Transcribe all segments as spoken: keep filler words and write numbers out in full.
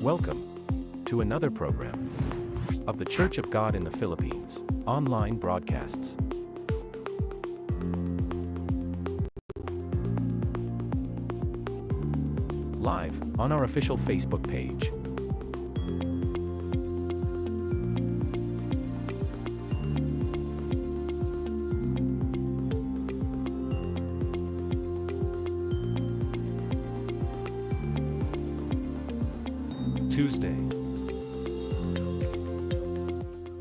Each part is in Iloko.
Welcome to another program of The Church of God in the Philippines online broadcasts. Live on our official Facebook page. Tuesday.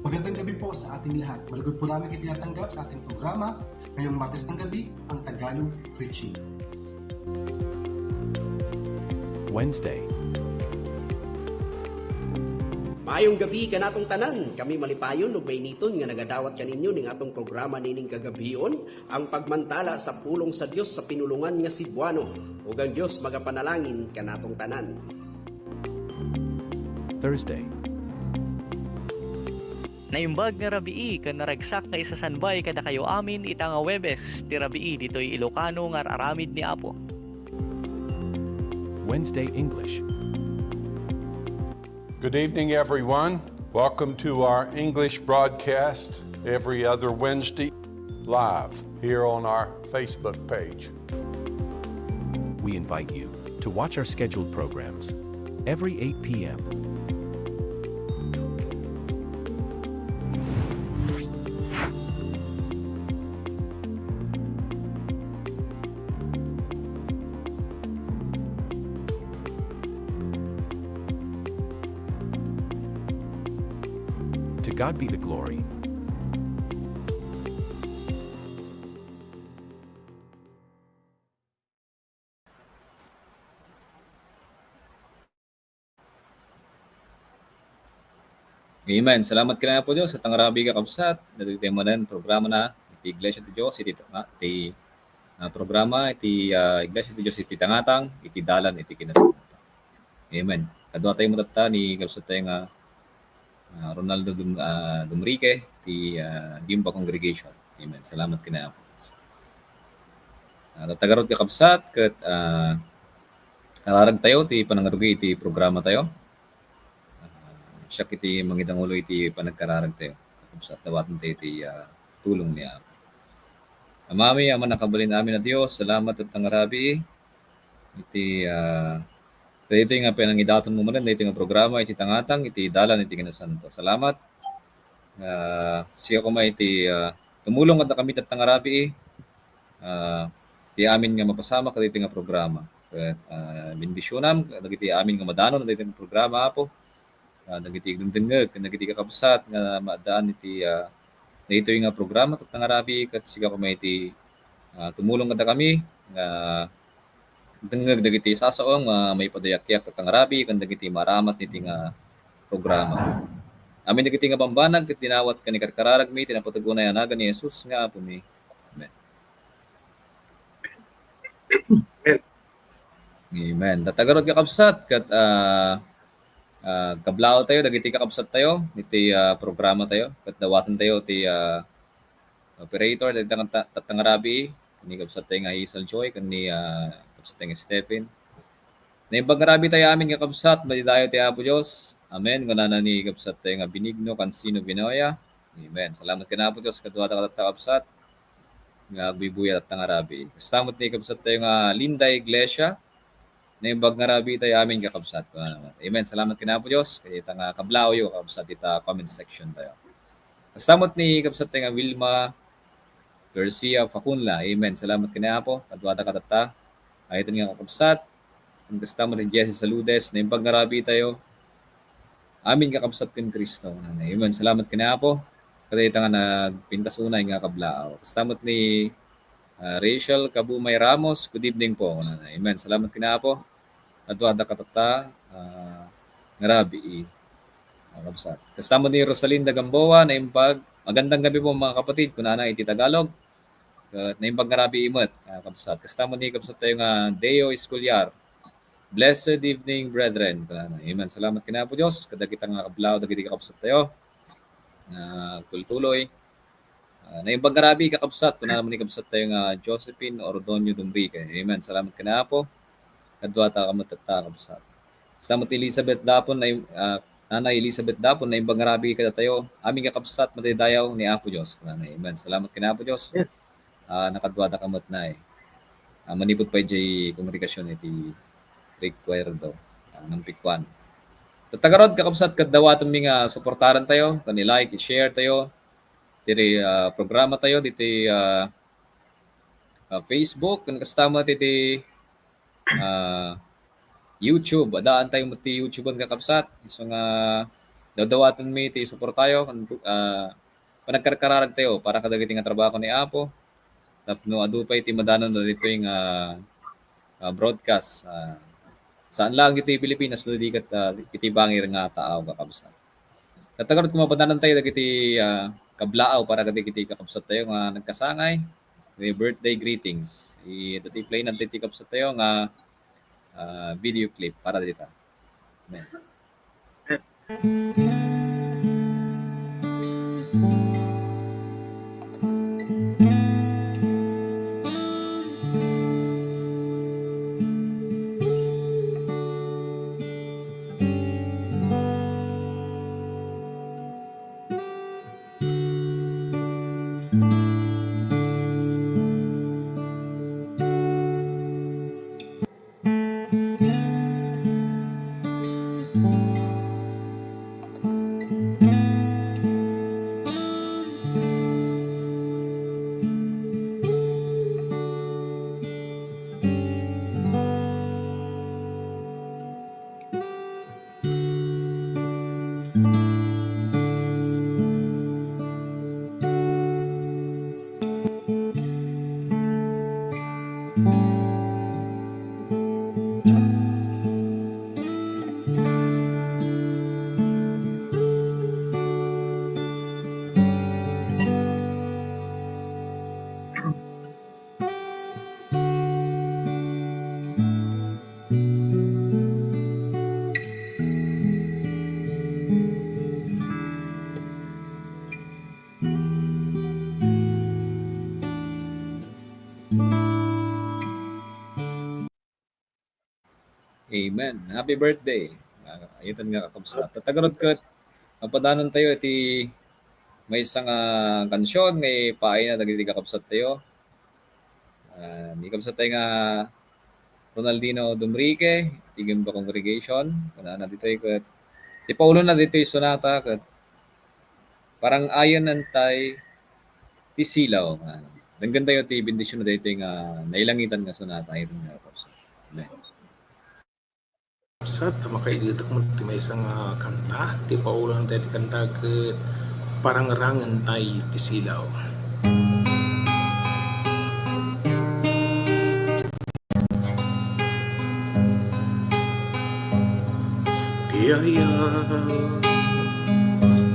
Magandang gabi po sa ating lahat. Malugod po namin kayo tinatanggap sa ating programa ngayong Martes ng gabi, ang Tagalog Preaching. Wednesday. Maayong gabi kanatong tanan. Kami malipayon ug mainiton nga nagadawat kaninyo ning atong programa nining kagabion, ang pagmantala sa pulong sa Dios sa pinulongan nga Cebuano. Ug ang Dios magapanalangin kanatong tanan. Thursday. Naimbag nga rabii ken naragsak nga isasanbay kadakayo amin ita nga Huwebes ti rabii ditoy Ilocano nga ar-aramid ni Apo. Wednesday English. Good evening, everyone. Welcome to our English broadcast every other Wednesday, live here on our Facebook page. We invite you to watch our scheduled programs every eight p.m. To God be the glory. Amen. Salamat ken Apo Dios, ita nga rabii, kakabsat, dagiti manen programa na iti Iglesia ti Dios iti, ah, ti, ah, programa iti, ah, Iglesia ti Dios iti Tangatang, iti dalan iti kinasapulan. Amen. Kaduatayo met ita ni kabsattayo nga, ah, Ronaldo Dum-, ah, Dumrique ti, ah, Gimba Congregation. Amen. Salamat ken Apo Dios. Ah, tatta garud, kakabsat, ket, ah, kararagtayo ti panangrugi iti programatayo. Ah, siak iti mangidangulo iti panagkararagtayo. Kakabsat, dawatentayo ti, ah, tulong ni Apo. Amami, Ama a nakabalin amin a Dios, salamat ita nga rabii iti, ah, daytoy nga panangidatonmo manen daytoy nga programa iti Tangatang, iti dalan iti kinasanto. Salamat. Ah, sika koma iti, ah, tumulong kadakami ita nga rabii. Ah, ti amin nga mapasamak kadaytoy nga programa. Ket, ah, bendisionam kadagiti amin nga madanon daytoy nga programa, Apo. Ah, dagiti agdengdengngeg, ken dagiti kakabsat nga maaddaan iti, ah, daytoy nga programa, ita nga rabii, ket sika koma iti, ah, tumulong kadakami nga dengngeg dagiti sasao nga maipadayakyak, ita nga rabii, ken dagiti maaramat iti nga programa. Amin dagiti nga bambanag ket dinawat ken ikarkararagmi iti napateg unay a nagan ni Jesus nga Apomi. Amen. Amen. Tatta garud, kakabsat, ket, ah, ah, kablaaw tayo dagiti kakabsat tayo iti, ah, programa tayo, ket dawaten tayo ti, ah, operator dagiti tatta nga rabii, ni kabsat tayo nga Hazel Joy, ken ni, ah, kabsat tayo nga Stephen. Naimbag nga rabii tayo amin nga kabsat, madidayo ti Apo Dios. Amen. Kunana ni kabsat tayo nga Benigno Cancino Binoya. Amen. Salamat ken Apo Dios, kaduada kadatayo, kabsat. nga agbuybuya tatta nga rabii. Kasta met ni kabsat tayo nga Linda Iglesia, naimbag nga rabii tayo amin, kakabsat. Amen. Salamat ken Apo Dios, kadayta nga kablaawyo, kakabsat, ita comment section tayo. Kasta met ni kabsat tayo nga Wilma Garcia Facunla. Amen. Salamat ken Apo, kaduada ka tatta. Ay, ita nga kakabsat, kasta met ni Jesse Saludes, naimbag nga rabii tayo. Amin, kakabsat ken Cristo. Amen. Salamat ken Apo. Kadayta nga nagpintas unay nga kablaaw. Kasta met ni, ah, Rachel Kabumay Ramos, good evening po. Amen. Salamat ken Apo. Kaduada ka tatta, ah, nga rabii. Ah, kabsat. Kasta met ni Rosalinda Gamboa, naimbag, "Magandang gabi po, mga kapatid," kunana iti Tagalog. Ket naimbag nga rabii met, ah, kabsat. Kasta met ni kabsat tayo nga Deo Escolar. "Blessed evening, brethren." Kunana. Amen. Salamat ken Apo Dios kadagita nga kablaaw dagiti kakabsat tayo nga agtultuloy. Ah, naimbag nga rabii, kakabsat, kunana met ni kabsat tayo nga Josephine Ordonio Dumrique. Amen. Salamat ken Apo. Kaduata ka met tatta, kabsat. Kasta met ni Elizabeth Dapon, na, ah, Nanay Elizabeth Dapon, naimbag nga rabii kadatayo. Amin, kakabsat, madaydayaw ni Apo Dios. Kunana. Amen. Salamat ken Apo Dios. Yes. Ah, nakaduada ka met, Nay. Ah, manipud pay diay kongregasyon iti Recuerdo, ah, ng Picuan. Tatta garud, kakabsat, ket dawatenmi nga suportaren tayo, ken i-like, i-share tayo, iti, ah, programa tayo, diti, ah, ah, Facebook, ken kasta met iti, ah, YouTube. Adaan tayo met ti YouTube-en, kakabsat. Isu nga dawatenmi ti suportayo, ken, ah, panagkarkararag tayo para kadagiti nga trabaho ni Apo. Tapno adu pay ti madanon ditoy nga, ah, broadcast. Ah, saan lang iti Pilipinas, no di ket, ah, iti bangir nga taaw, kakabsat. Tatta garud, mapadanon tayo dagiti, ah, kablaaw para kadagiti kakabsat tayo nga nagkasangay. May birthday greetings. I-, dati play na dagiti kabsat tayo nga, ah, video clip para dita. Amen. Amen. Happy birthday. Ah, itan nga kakabsat. Tatta garud ket, mapadanon tayo iti maysa nga kansion nga ipaayna dagiti kakabsat tayo. Ah, ni kabsat tayo nga Ronaldino Dumrique, ti Gimba Congregation. Kunana ditoy ket, ti paulona ditoy sonata ket, "Parang-ayen tay ti silaw." Ah, denggen tayo ti bendision na daytoy nga nailangitan nga sonata. Amen. Sa ta makaigidek met ti maysa nga kanta, ti paulona daytoy kanta ket "Parangrangen tay ti silaw." Ti ayat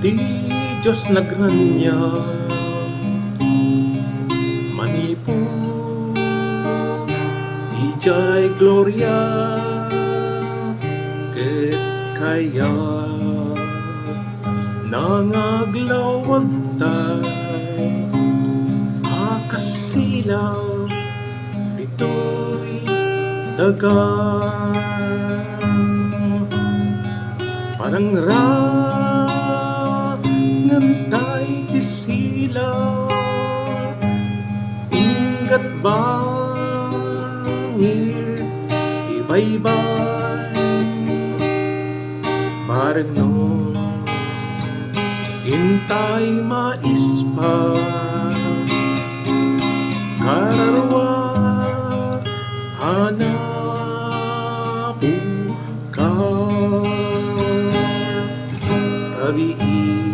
ti Dios nagraniag manipud idiay gloria ket kayat nangaglawagtay a kasilaw ditoy daga. Parangrangen tay ti silaw, Ket bangir ti baybay, bareng no intay maispa, kararua a napukar. Rabii,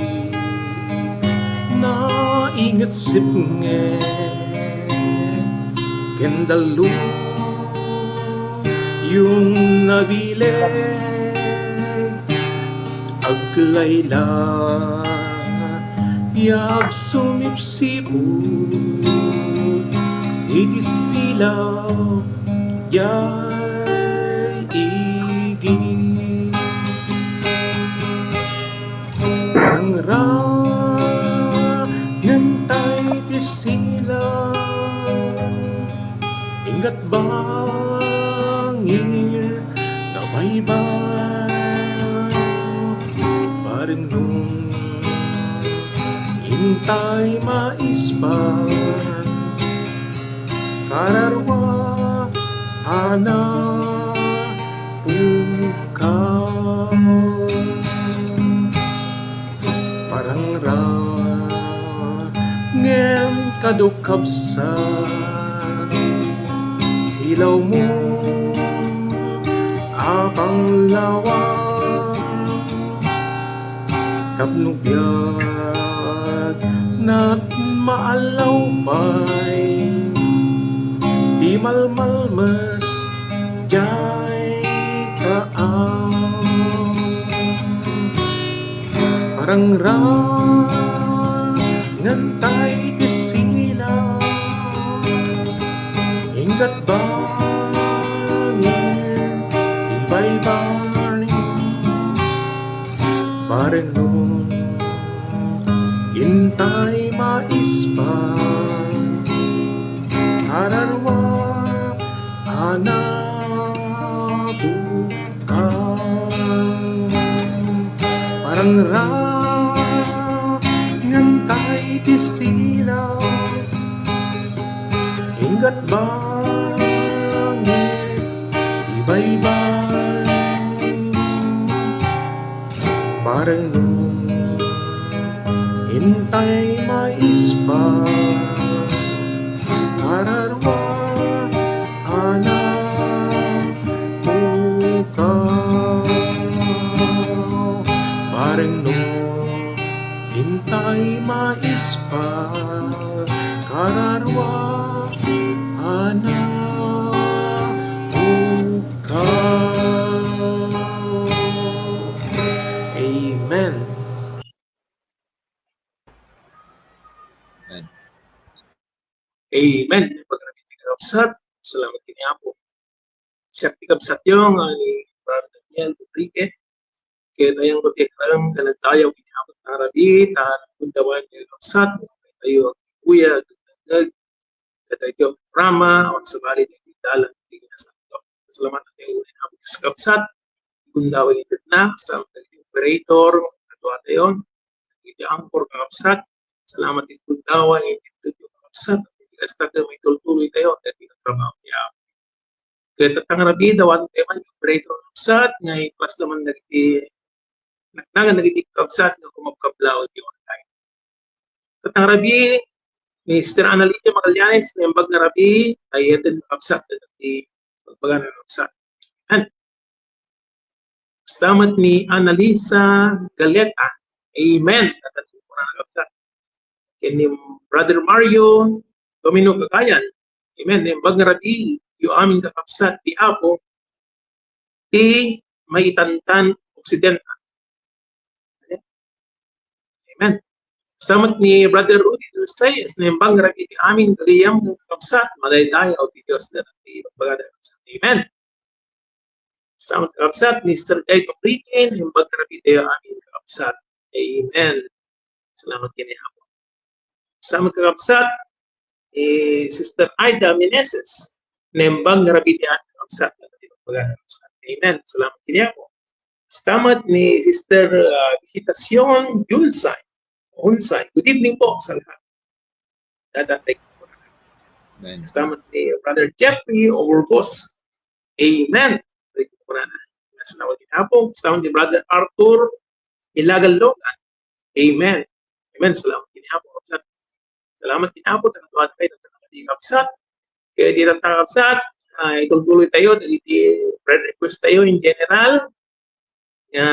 nainget sipnget ken dallo yung nabileg, aglayla ya agsumipsipot iti silaw diay igi. Rangrangenta iti silaw, inggad bangir nga baybay, bareng no intay maispan, kararua a napukar. Parangrang ngem kado, kabsat, silawmo a panglawag tapno biag nat maallaw pay ti malmalmes diay kaam. Parangrangenta iti silaw, inggad bangir ti baybay, bareng no intay maispan, kararua a napukar. Parangrangenta iti silaw, inggad bangir ti baybay, bareng no intay maispan, kararua a napukar. Bareng no intay maispan, kararua a napukar. Amen. Amen. Amen. Pagkakabsat, salamat kini Apo. Siak ti kabsatyo nga ni Brother Daniel Enrique. Ket ayanko ti agraem nga nagdayaw kini Apo ta rabii, ta nagkundawan ti kabsat, tayo, kuya, nagdengngeg, kadagiti programa, awan sabali dagiti dalan ti kinasaadto. Pasalamatan tayo ken Apo Dios, kabsat, gundaway iti na, sa dagiti operator, kadua tayo, dagiti anchor, kakabsat, salamat iti gundaway iti studio, kakabsat, iti kasta ket maitultuloy tayo, iti trabaho ti Apo. Ket tatta nga rabii, dawatan tayo man ti operator, kakabsat, nga ipasda man dagiti, nagnagan dagiti kakabsat nga kumabkablaw iti online. Tatta nga rabii, ni Sister Analicia Magallanes, naimbag nga rabii, ay eten kakabsat, dagiti pagbaga nga kakabsat. Amen. Salamat ni Annalisa Galeta. Amen. Tatta nga rabii, kakabsat. Ken ni Brother Mario Domino Cagayan. Amen. Naimbag nga rabii, yo amin kakabsat ti Apo, ti maitantan Occidental. Amen. Salamat ni Brother Rudy Dulce, naimbag nga rabii ti amin gagayyem nga kakabsat, madaydayaw ti Dios dayta ti ibagbagada, kakabsat. Amen. Salamat, kakabsat, ni Sister Guy Pabrikin, naimbag nga rabii ti amin kakabsat. Amen. Salamat ken ni Apo. Salamat, kakabsat, ni Sister Aida Meneses, naimbag nga rabii ti amin kakabsat. Amen. Salamat ken ni Apo. Salamat ni Sister, ah, Visitacion Junsay. Junsay. Good evening po sa lahat. Dadatay ko na. Amen. Salamat ni Brother Jeffrey Oburgos. Amen. Salamat ni Apo. Salamat ni Brother Arthur Ilagan Logan. Amen. Amen. Salamat ni Apo. Salamat ni Apo. Tantuan tayo ng mga kabsat. Kaya di lang kabsat, ay tultuloy tayo. Iti prayer request tayo in general. Nga,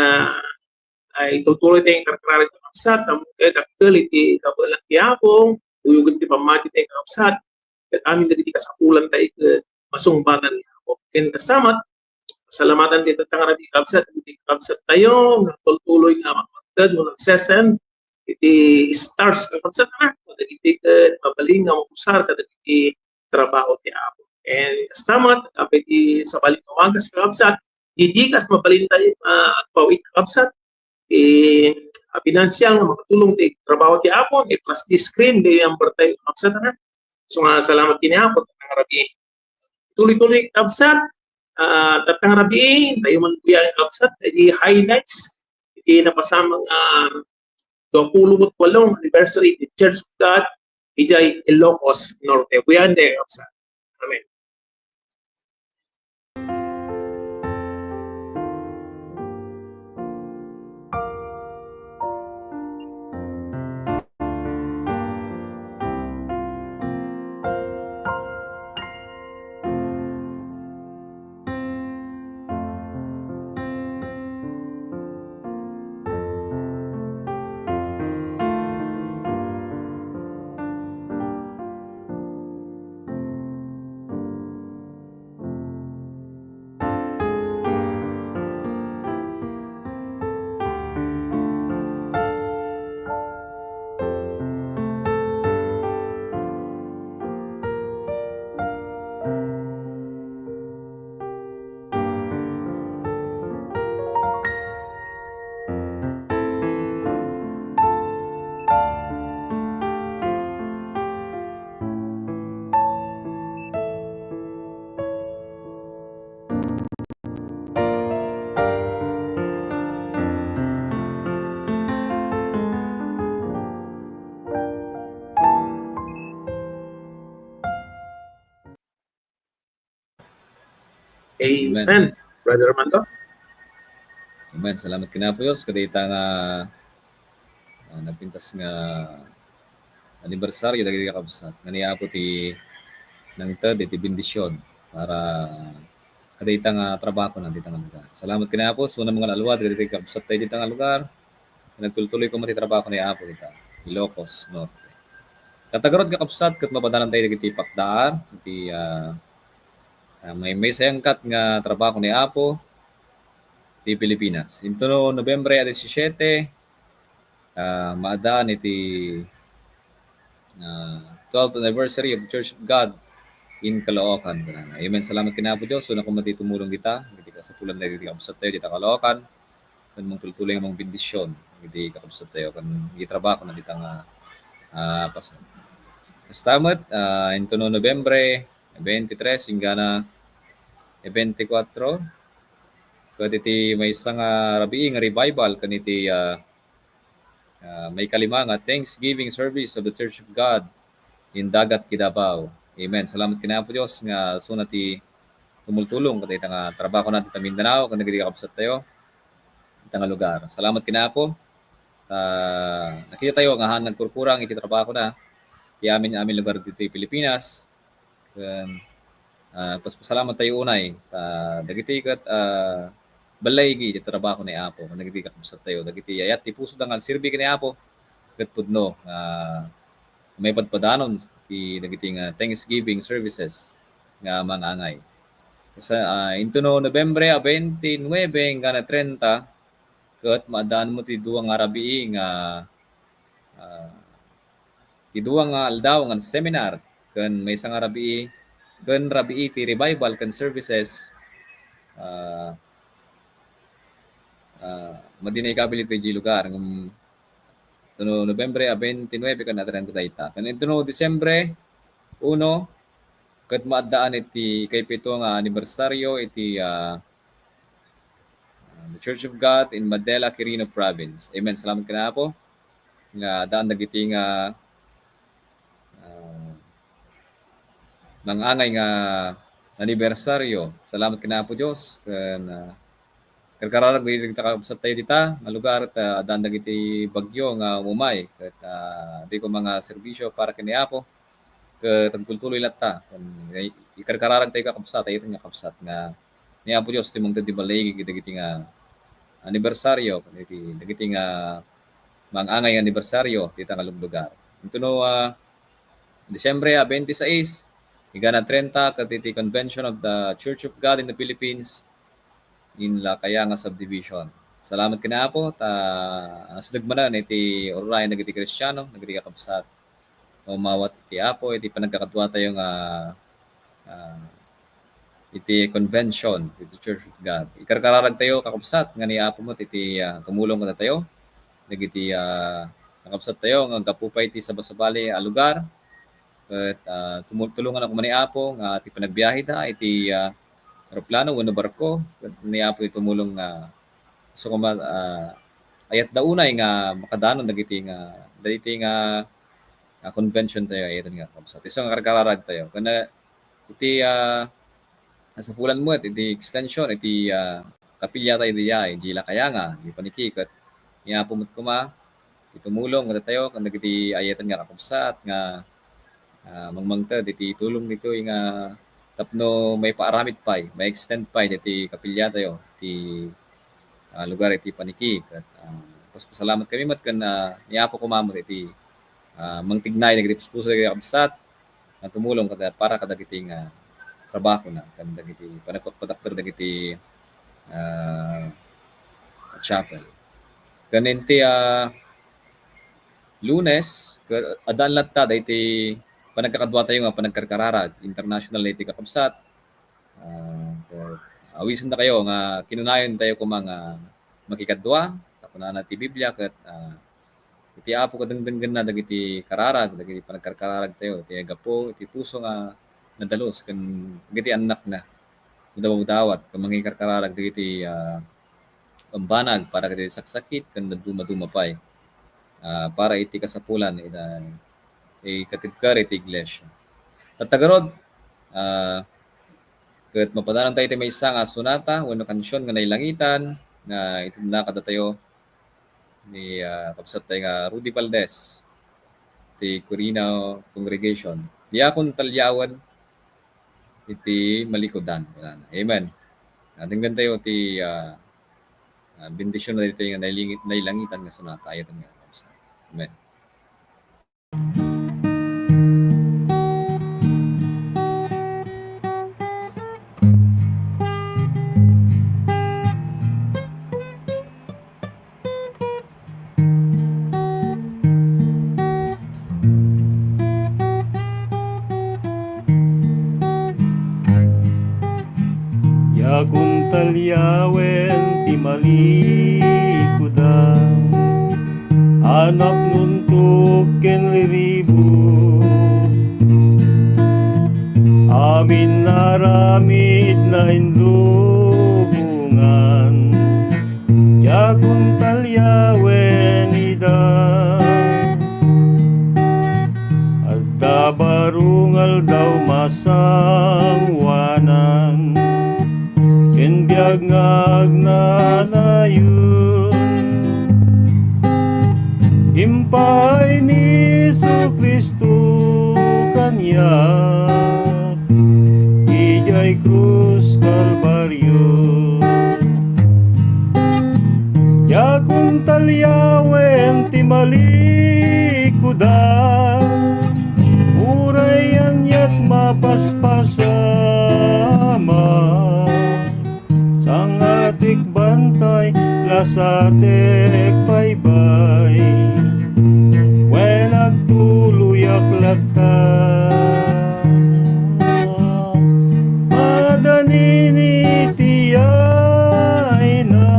ay tultuloy tayo ng karkarari ng kabsat. Ang kaya dakkel iti kabaelan ti Apo. Uyugan ti pammati tayo ng kabsat. Ket amin dagiti kasapulan tayo ket masungbatan ni Apo. Ken kasamat, pasalamatan ti tattang rabii kabsat, iti kabsat tayo, nga tultuloy nga magmagted, nga nagsesend, iti stars nga kabsat na, dagiti ket mabalin nga mausar, kadagiti trabaho ti Apo. And kasamat, apay ti sabali nga wagas nga kabsat, idi kas mabalin tayo, ah, agpaw-it kabsat, ti, ah, pinansial nga makatulong ti trabaho ti Apo, i-flash ti screen, ti number tayo, kabsat na. So nga, salamat kini Apo, tattang rabii. Tuloy-tuloy, kabsat, ah, tattang rabii, tayo man kuya, kabsat, di highlights, iti napasamak, ah, dua puluh ket walo anniversary ti Church of God, idiay Ilocos Norte. Kuya, andi, kabsat. Amen. Amen. Amen. Brother Armando? Amen. Salamat kinapo Dios, kadita nga, ah, nagpintas nga anibersaryo dagiti kakabsat. Nga ni Apo ti nangted iti bendision para kadita nga trabaho na dita nga lugar. Salamat kinapo, suna nga alwad, kadagiti kakabsat tayo dita nga lugar. Nagtultuloy koma ti trabaho ni Apo dita, Ilocos Norte. Katagarod nga kabsat, ket mabadalan tayo dagiti pakdaan, iti, ah, ah, may, may sayangkat nga trabaho ni Apo, ti Pilipinas. Into no Nobyembre a disisyete, ah, maadaan iti, ah, twelfth anniversary of the Church of God in Caloocan, kunana. Amen. Salamat kinapo Dios. So, naku, mati tumulong kita. Iti kasapulan na iti kabsat tayo, dita Caloocan. Ken mangtultuloy nga mangbendision iti kakabsat tayo ken iti trabaho na dita nga, ah, pasen. Kasta met, ah, into no Nobyembre twenty-three, inggana twenty-four, ket iti maysa nga rabii nga revival ken iti, ah, ah, maykalima nga Thanksgiving service of the Church of God in Dagat, Kidabao. Amen. Salamat kinapo Dios nga suna ti tumultulong kadayta nga trabaho na dita Mindanao, ken dagiti kakabsat tayo, dita nga lugar. Salamat kinapo. Ah, nakita tayo nga haan nagkurkurang iti trabaho na ti amin-amin lugar ditoy Pilipinas. Ken, ah, paspasalamat tayo unay, ta dagiti ket, ah, balay iti trabaho ni Apo, dagiti kakabsat tayo, dagiti ayat ti puso da nga agserbi ken ni Apo, ket pudno nga maipadpadanon ti dagiti nga Thanksgiving services nga mangangay. Sa, ah, into no Nobyembre a twenty-nine inggana trenta, ket maadaan mo ti dua nga rabii nga, ah, ti dua nga aldaw nga seminar ken maysa nga rabii ken rabii ti revival ken services, ah, ah, madi nga ikabil iti lugar ngem no Nobyembre a twenty-nine ken a trenta dayta. Ken into no Disyembre uno, ket maaddaan iti kaipito nga anibersaryo iti, ah, ah, The Church of God in Manila, Quirino Province. Amen. Salamat ken Apo nga addaan dagiti nga, ah, nang-angay nga anibersaryo. Salamat ken Apo Dios ken, ah, karkararag dagiti kakabsat tayo dita nga lugar, ta addaan dagiti bagyo nga umay ket, ah, di ko mga serbisyo para ken ni Apo ket agtultuloy latta. Ken ikarkararag tayo kakabsat, tayo nga kabsat nga ni Apo Dios ti mangted ti baligi dagiti nga anibersaryo, dagiti, dagiti nga nang-angay nga anibersaryo dita nga luglugar. Intono, ah, Disyembre, ah, twenty-six, igana treinta, ket iti Convention of the Church of God in the Philippines in La Cayanga Subdivision. Salamat ken Apo, ta, ah, sideg manen iti uray dagiti Kristiano, dagiti kakabsat. Umawat iti Apo, iti panagkakadua tayo nga, ah, iti convention, iti Church of God. Ikarkararag tayo, kakabsat, nga ni Apo met iti, ah, tumulong kadatayo. Dagiti, ah, kakabsat tayo nga gapu pay iti sabasabali a lugar. Ket, ah, tumul-, tulongan koma ni Apo nga ti panagbiahe da iti, ah, eroplano wenno barko. Ket ni Apo iti tumulong nga isu koma, ah, ayat da unay nga makadanon dagiti nga, dagiti nga, ah, convention tayo, ayaten nga kakabsat. Isu nga karkararag tayo. Ken, ah, iti, ah, Nasapulan met iti extension iti, ah, kapilya tayo diay, iti La Cayanga, iti paniki ket ni Apo met koma, iti tumulong kadatayo, ken dagiti ayaten nga kakabsat nga, ah, mangmangted iti tulong ditoy nga tapno maipaaramid pay, ma-extend pay ditoy kapilya tayo, iti, ah, lugar iti paniki. Ket, ah, pasalamat kami met ken, ah, ni Apo koma met iti, ah, mangtignay dagiti puspuso dagiti kakabsat, nga tumulong kada, para kadagiti nga trabahona, ken dagiti panagpakpadakder dagiti, ah, chapel. Ken iti, ah, Lunes, ke-, addaan latta dagiti panagkakadua tayo nga panagkarkararag, international iti kakabsat. Ah, ket awisenda kayo nga kinunayon tayo koma nga makikadua, ta kunana ti Biblia ket, ah, iti Apo kadengdenggenna dagiti kararag, dagiti panagkarkararag tayo, iti gapu iti puso nga nadalus ken dagiti annakna. Mudawdawat ken mangikarkararag dagiti, ah, bambanag para iti saksakit ken dadduma-duma pay, ah, para iti kasapulan iti, iti katibker iti iglesia. Tatta garud, ah, ket mapadanan tayo iti maysa nga sonata wenno kansion nga nailangitan nga itedna kadatayo ni, ah, kabsat tayo nga Rudy Valdez ti Corina Congregation. Diakon Taliawen iti malikudan. Amen. Ah, denggen tayo ti, ah, ah, bendision na ditoy nga nailingi-, nailangitan nga sonata. Ayaten nga kabsat. Amen. Diakon taliawen ti malikudan, a napnonto ken liribuk. Amin nga aramid nainlubongan, diakon taliawen ida. Adda baro nga aldaw masangoanan, ken biag nga agnanayon. Impaay ni Jesu-Cristo kaniak idiay krus Kalbario. Diakon taliawen ti malikudan, uray aniat mapaspasama. Sangatek bantay, lasatek baybay, wen agtuloyak latta. Madanini ti ayna,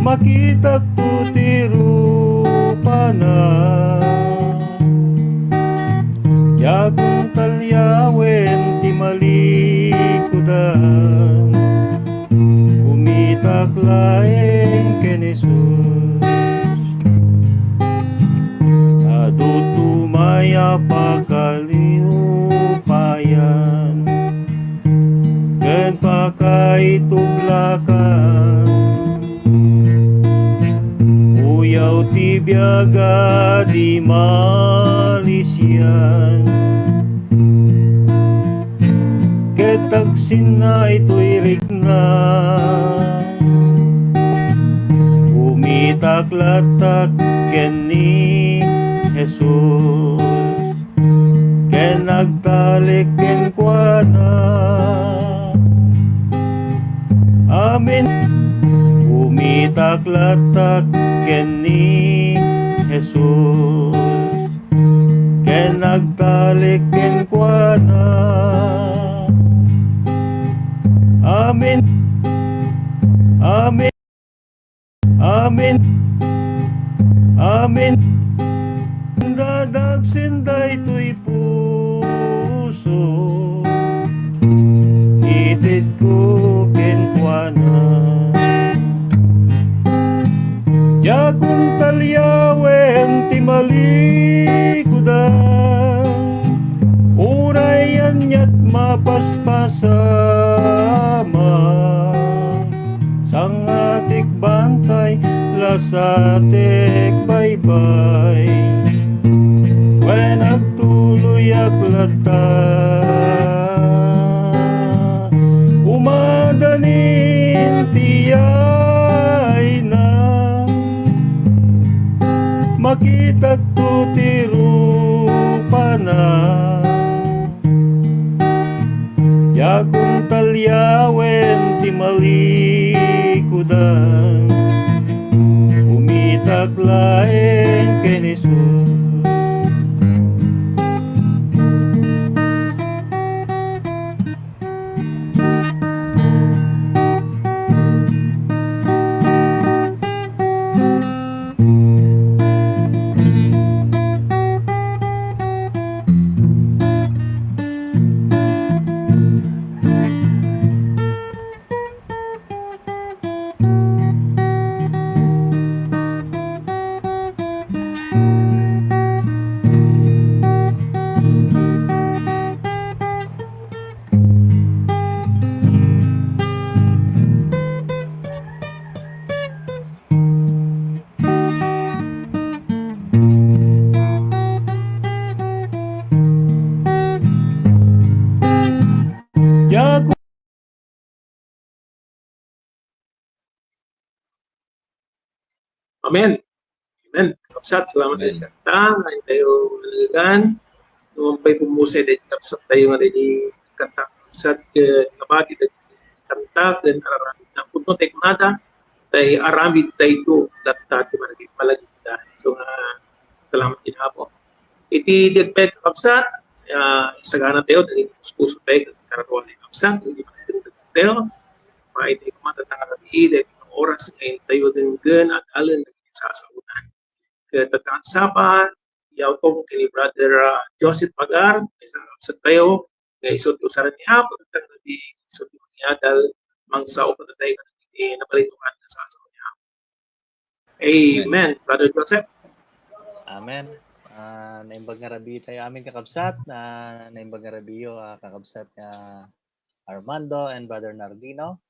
makitakto ti rupana. Diakon taliawen ti malikudan, kumitak laeng ken Jesus. Adu tumay a pakali ay tublakan. Uyaw ti biag a di malisian. Ket agsinna itoy rikna. Umitak latta ken ni Jesus. Ken agtalik kenkuana. Amen. Umitak latta ken ni Jesus. Ken agtalik kenkuana. Amen. Amen. Amen. Amen. Dadagsen daytoy puso, itedko kenkuana. Diakon taliawen ti malikudan, uray aniat mapaspasamak. Sangatek bantay, lasatek baybay. Wen agtuloyak latta. Umadanin ti yayna. Makitakto ti rupana. Diakon taliawen ti malikudan, umitak laeng ken Jesus. Diak Amen. Amen. Kakabsat, salamat. Amen. Iti kanta nga intayo naliligan. No, pay pumusay daydi kakabsat tayo nga daydi kanta, kakabsat, ket nabati daydi kanta ken aramid na. Pudno tay kunada, tay aramid dayto latta ti malagi-, malagipda. So, nga, salamat ken Apo. Iti di agpay kakabsat, ah, isagana tayo, dagiti puspuso tayo, ket kararuan tayo kakabsat, iti mga tayo, maitay koma tatta nga rabii, daytoy nga oras nga intayo denggen, adalen, dagiti sasaonan. Ket tatta nga Sabbath, yaw ko ken ni Brother, ah, Joseph Pagar, maysa nga kakabsat tayo, nga isu ti usaren ni Apo, tatta nga rabii, isu ti mangiadal, mangsao ken tayo, iti nabalin nga sasaonan. Amen. Amen. Brother Joseph. Amen. Ah, naimbag nga rabii tayo amin, kakabsat. Ah, naimbag nga rabiiyo, ah, kakabsat nga Armando and Brother Nardino.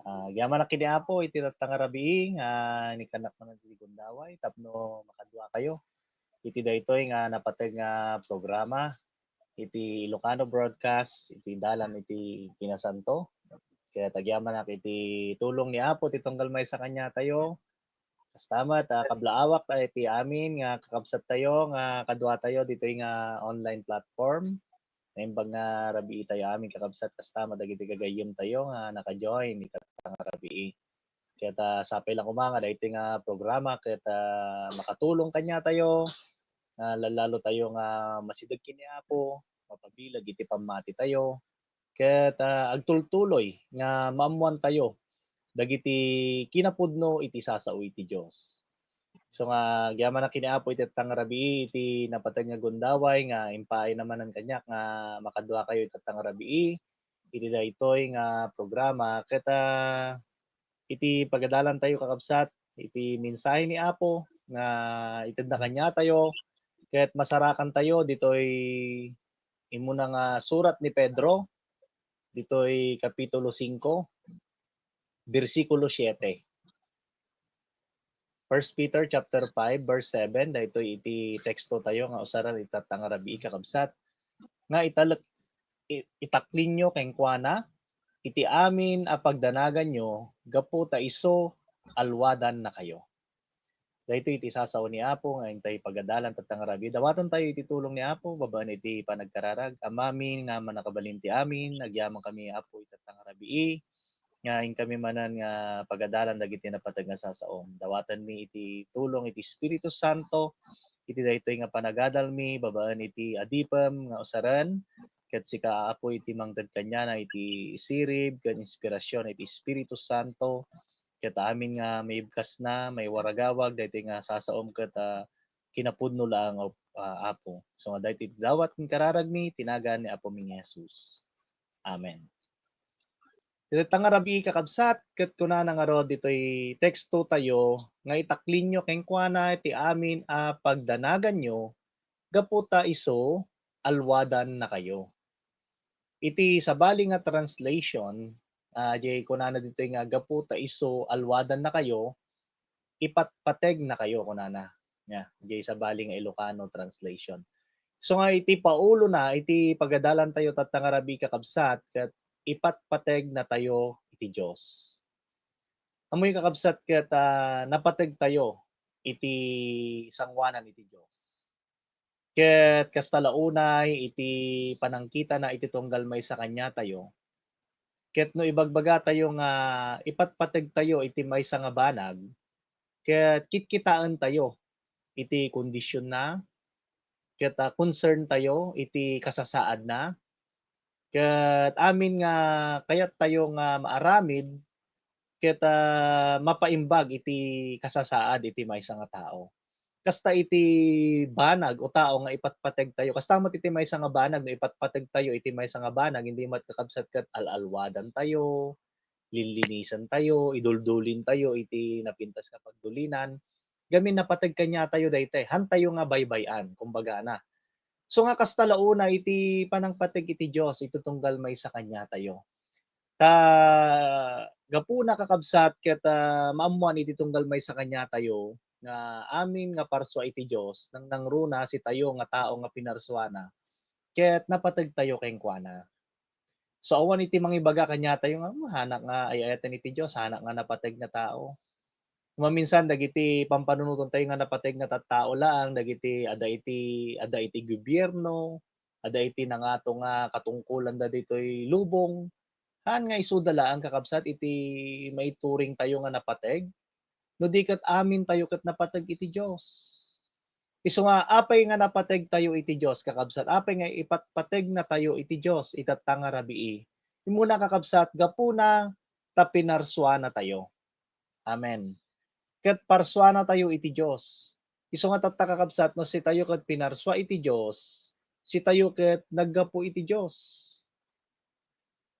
Ah, agyamanak ken ni Apo iti tatta nga rabii nga inikanak man iti gundaway tapno makaduakayo iti daytoy nga napateg nga programa iti Ilocano Broadcast, iti Dalan iti Kinasanto. Ket agyamanak iti tulong ni Apo ti tunggal maysa kaniatayo. Kasta met, ah, kablaawak iti amin nga kakabsattayo nga kaduatayo ditoy nga online platform. Naimbag nga rabii tayo amin, kakabsat, kasta met dagiti gagayyemtayo nga naka-join ita nga rabii. Ket, ah, sapay la koma nga daytoy nga programa ket, ah, makatulong kaniatayo, nga lallalo tayo nga masideg ken ni Apo, mapabileg iti pammatitayo, ket, ah, agtultuloy nga maammoantayo dagiti kinapudno iti sasao iti Dios. So nga, agyamanak ken ni Apo iti tatta nga rabii iti napateg nga gundaway nga impaayna manen kaniak nga makaduakayo iti tatta nga rabii iti daytoy nga programa. Ket, ah, iti pagadalantayo, kakabsat, iti mensahe ni Apo nga itedna kaniatayo, ket masarakantayo ditoy immuna nga surat ni Pedro, ditoy Kapitulo singko, bersikulo siete. First Peter chapter five, verse seven, daytoy iti teksto tayo nga usaran ita nga rabii, kakabsat, nga italek, i-, itaklinyo kenkuana iti amin a pagdanaganyo gapu ta isu alwadannakayo. Daytoy iti sasao ni Apo nga intay pagadalan tatta nga rabii. Dawaten tayo iti tulong ni Apo babaen iti panagkararag. Amami nga mannakabalin ti amin, agyamankami, Apo, itatta nga rabii, nga inkami manen nga pagadalan dagiti napateg nga sasaom. Dawatenmi iti tulong iti Espiritu Santo iti daytoy nga panagadalmi babaen iti adipem nga usaren, ket sika, Apo, iti mangted kaniana iti sirib ken inspirasyon iti Espiritu Santo, ket amin nga maibkasna, maiwaragawag daytoy nga sasaom ket, ah, kinapudno laeng, ah, Apo. So nga daytoy ti dawat ken kararagmi ti nagan ni Apomi nga Jesus. Amen. Iti nga rabii, kakabsat, ket kunana ngarud ditoy teksto tayo nga itaklinyo kenkuana ti amin a pagdanaganyo gapu ta isu alwadannakayo. Iti sabali nga translation, ah, diay kunana ditoy nga gapu ta isu alwadannakayo, ipatpategnakayo, kunana. Nya, diay sabali nga Ilocano translation. So nga iti paulona, iti pagadalan tayo tatta nga rabii, kakabsat, ket ipatpategnatayo iti Dios. Ammoyo, kakabsat, ket, ah, napateg tayo iti sangoanan iti Dios. Ket kasta la unay iti panangkitana iti tunggal maysa kaniatayo. Ket no ibagbagatayo nga ipatpategtayo iti maysa nga banag, ket kitkitaentayo iti kondisionna, ket, ah, concern tayo iti kasasaadna, ket amin nga kayattayo nga maaramid ket, ah, mapaimbag iti kasasaad iti maysa nga tao. Kasta iti banag o tao nga ipatpategtayo, kasta met iti maysa nga banag, no ipatpategtayo iti maysa nga banag, hindi met, kakabsat, ket al-alwadantayo, lillinisentayo, iduldulintayo iti napintas nga pagdulinan. Gamin napateg kaniatayo daytoy, hantayo nga baybay-an, kumbaga na. So nga kasta la unay iti panangpateg iti Dios iti tunggal maysa kaniatayo. Ta gapuna, kakabsat, ket, ah, maammoan iti tunggal maysa kaniatayo nga amin nga parsua iti Dios, nangnangruna sitayo nga tao nga pinarsuana, ket napategtayo kenkuana. So, awan iti mangibaga kaniatayo nga, "Hmm, hanak nga ay-ayaten iti Dios, hanak nga napateg nga tao." Maminsan, dagiti pampanunoten tayo nga napateg nga tattao laeng, dagiti adda iti, adda iti gobierno, adda iti nangato nga katungkolanda ditoy lubong. Haan nga isuda laeng, kakabsat, iti maituring tayo nga napateg, no di ket amin tayo ket napateg iti Dios. Isu nga, apay nga napateg tayo iti Dios, kakabsat? Apay nga ipatpateg na tayo iti Dios itatta nga rabii? Immuna, kakabsat, gapuna ta pinarsuana tayo. Amen. Ket parsuana tayo iti Dios. Isu nga tatta, kakabsat, no sitayo ket pinarsua iti Dios, sitayo ket naggapu iti Dios.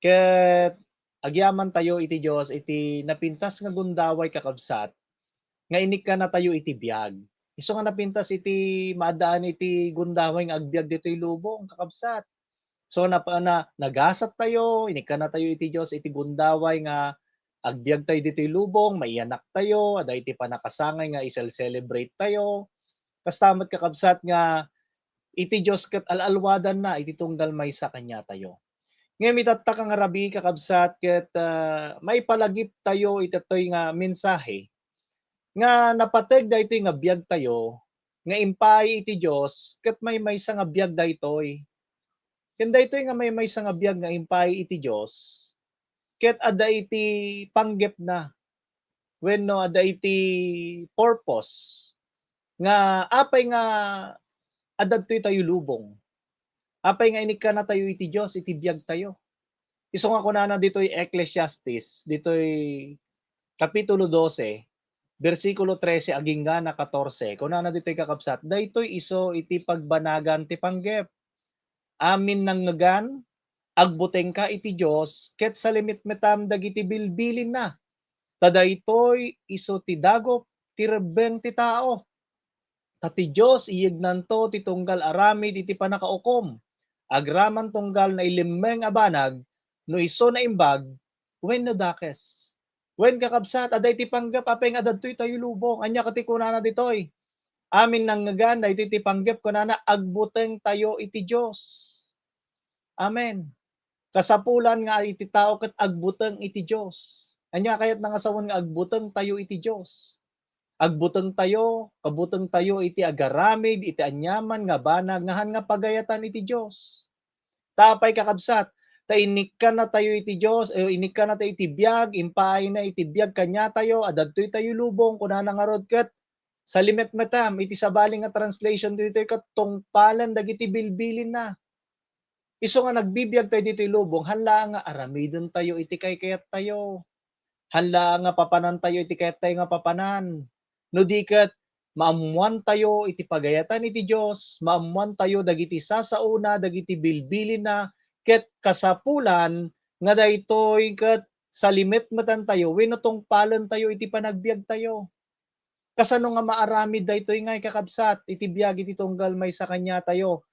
Ket agyaman tayo iti Dios iti napintas nga gundaway, kakabsat, nga inikkana tayo iti biag. Isu nga napintas iti maaddaan iti gundaway nga agbiag ditoy lubong, kakabsat. So, nap-, na, nagasat tayo, inikkana tayo iti Dios iti gundaway nga agbiag tayo ditoy lubong, maiyanak tayo, adda iti pannakasangay nga isel-celebrate tayo. Kasta met, kakabsat, nga iti Dios ket al-alwadanna iti tunggal maysa kaniatayo. Ngem itatta nga rabii, kakabsat, ket, ah, maipalagiptayo iti daytoy nga mensahe nga napateg daytoy nga biagtayo nga impaay iti Dios ket maymaysa nga biag daytoy. Ken daytoy nga maymaysa nga biag nga impaay iti Dios ket adda iti panggepna wenno adda iti purpose nga apay nga adda ditoy tayo lubong. Apay nga inikkana tayo iti Dios iti biag tayo. Isu nga kunana ditoy Ecclesiastes, ditoy Kapitulo dose, bersikulo trese agingga na katorse, kunana ditoy, kakabsat, "Daytoy isu iti pagbanagan ti panggep. Amin nangngegan, agbutengka iti Dios, ket salimitmetam dagiti bilbilinna. Ta daytoy isu ti dagup ti rebbeng ti tao. Ta ti Dios iyegnanto ti tunggal aramid iti pannakaukom, agraman tunggal nailimmeng a banag, no isu naimbag, wenno dakes. Wen, kakabsat, adda iti panggep apay nga adda ditoy tayo lubong. Ania ket ti kunana ditoy? Amin nangngegan daytoy ti panggep, kunana, agbuteng tayo iti Dios. Amen. Kasapulan nga iti tao ket agbuteng iti Dios. Ania kayat nga sawen nga agbuteng tayo iti Dios? Agbuteng tayo, kabuteng tayo iti agaramid iti aniaman nga banag nga han nga pagayatan iti Dios. Ta apay, kakabsat, ta inikkanna tayo iti Dios, o inikkanna tayo iti biag, impaayna iti biag kaniatayo, adda ditoy tayo lubong, kunana ngarud ket, salimetmetam, iti sabali nga translation ditoy ket tungpalen dagiti bilbilinna. Isu nga nagbibiag tayo ditoy lubong, han laeng nga aramiden tayo iti kaykayat tayo. Han laeng nga papanan tayo iti kayat tayo nga papanan. No di ket, maammoan tayo iti pagayatan iti Dios, maammoan tayo dagiti sasaona, dagiti bilbilinna, ket kasapulan nga daytoy ket salimetmetan tayo wenno tungpalen tayo iti panagbiag tayo. Kasano nga maaramid daytoy ngay, kakabsat, iti biag iti tunggal maysa kaniatayo?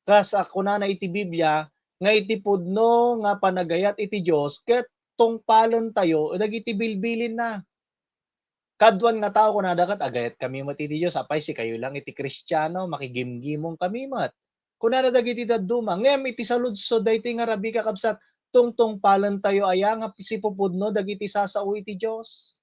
Kas a kunana iti Biblia, nga iti pudno nga panagayat iti Dios ket tungpalen tayo dagiti bilbilinna. Kaduan nga tao kunada ket, "Agayat kami met iti Dios, apay sikayo lang iti Kristiano, makigimgimong kami met." Kunada dagiti dadduma. Ngem iti saludsod daytoy nga rabii, kakabsat, tungtungpalen tayo aya nga sipupudno dagiti sasao iti Dios?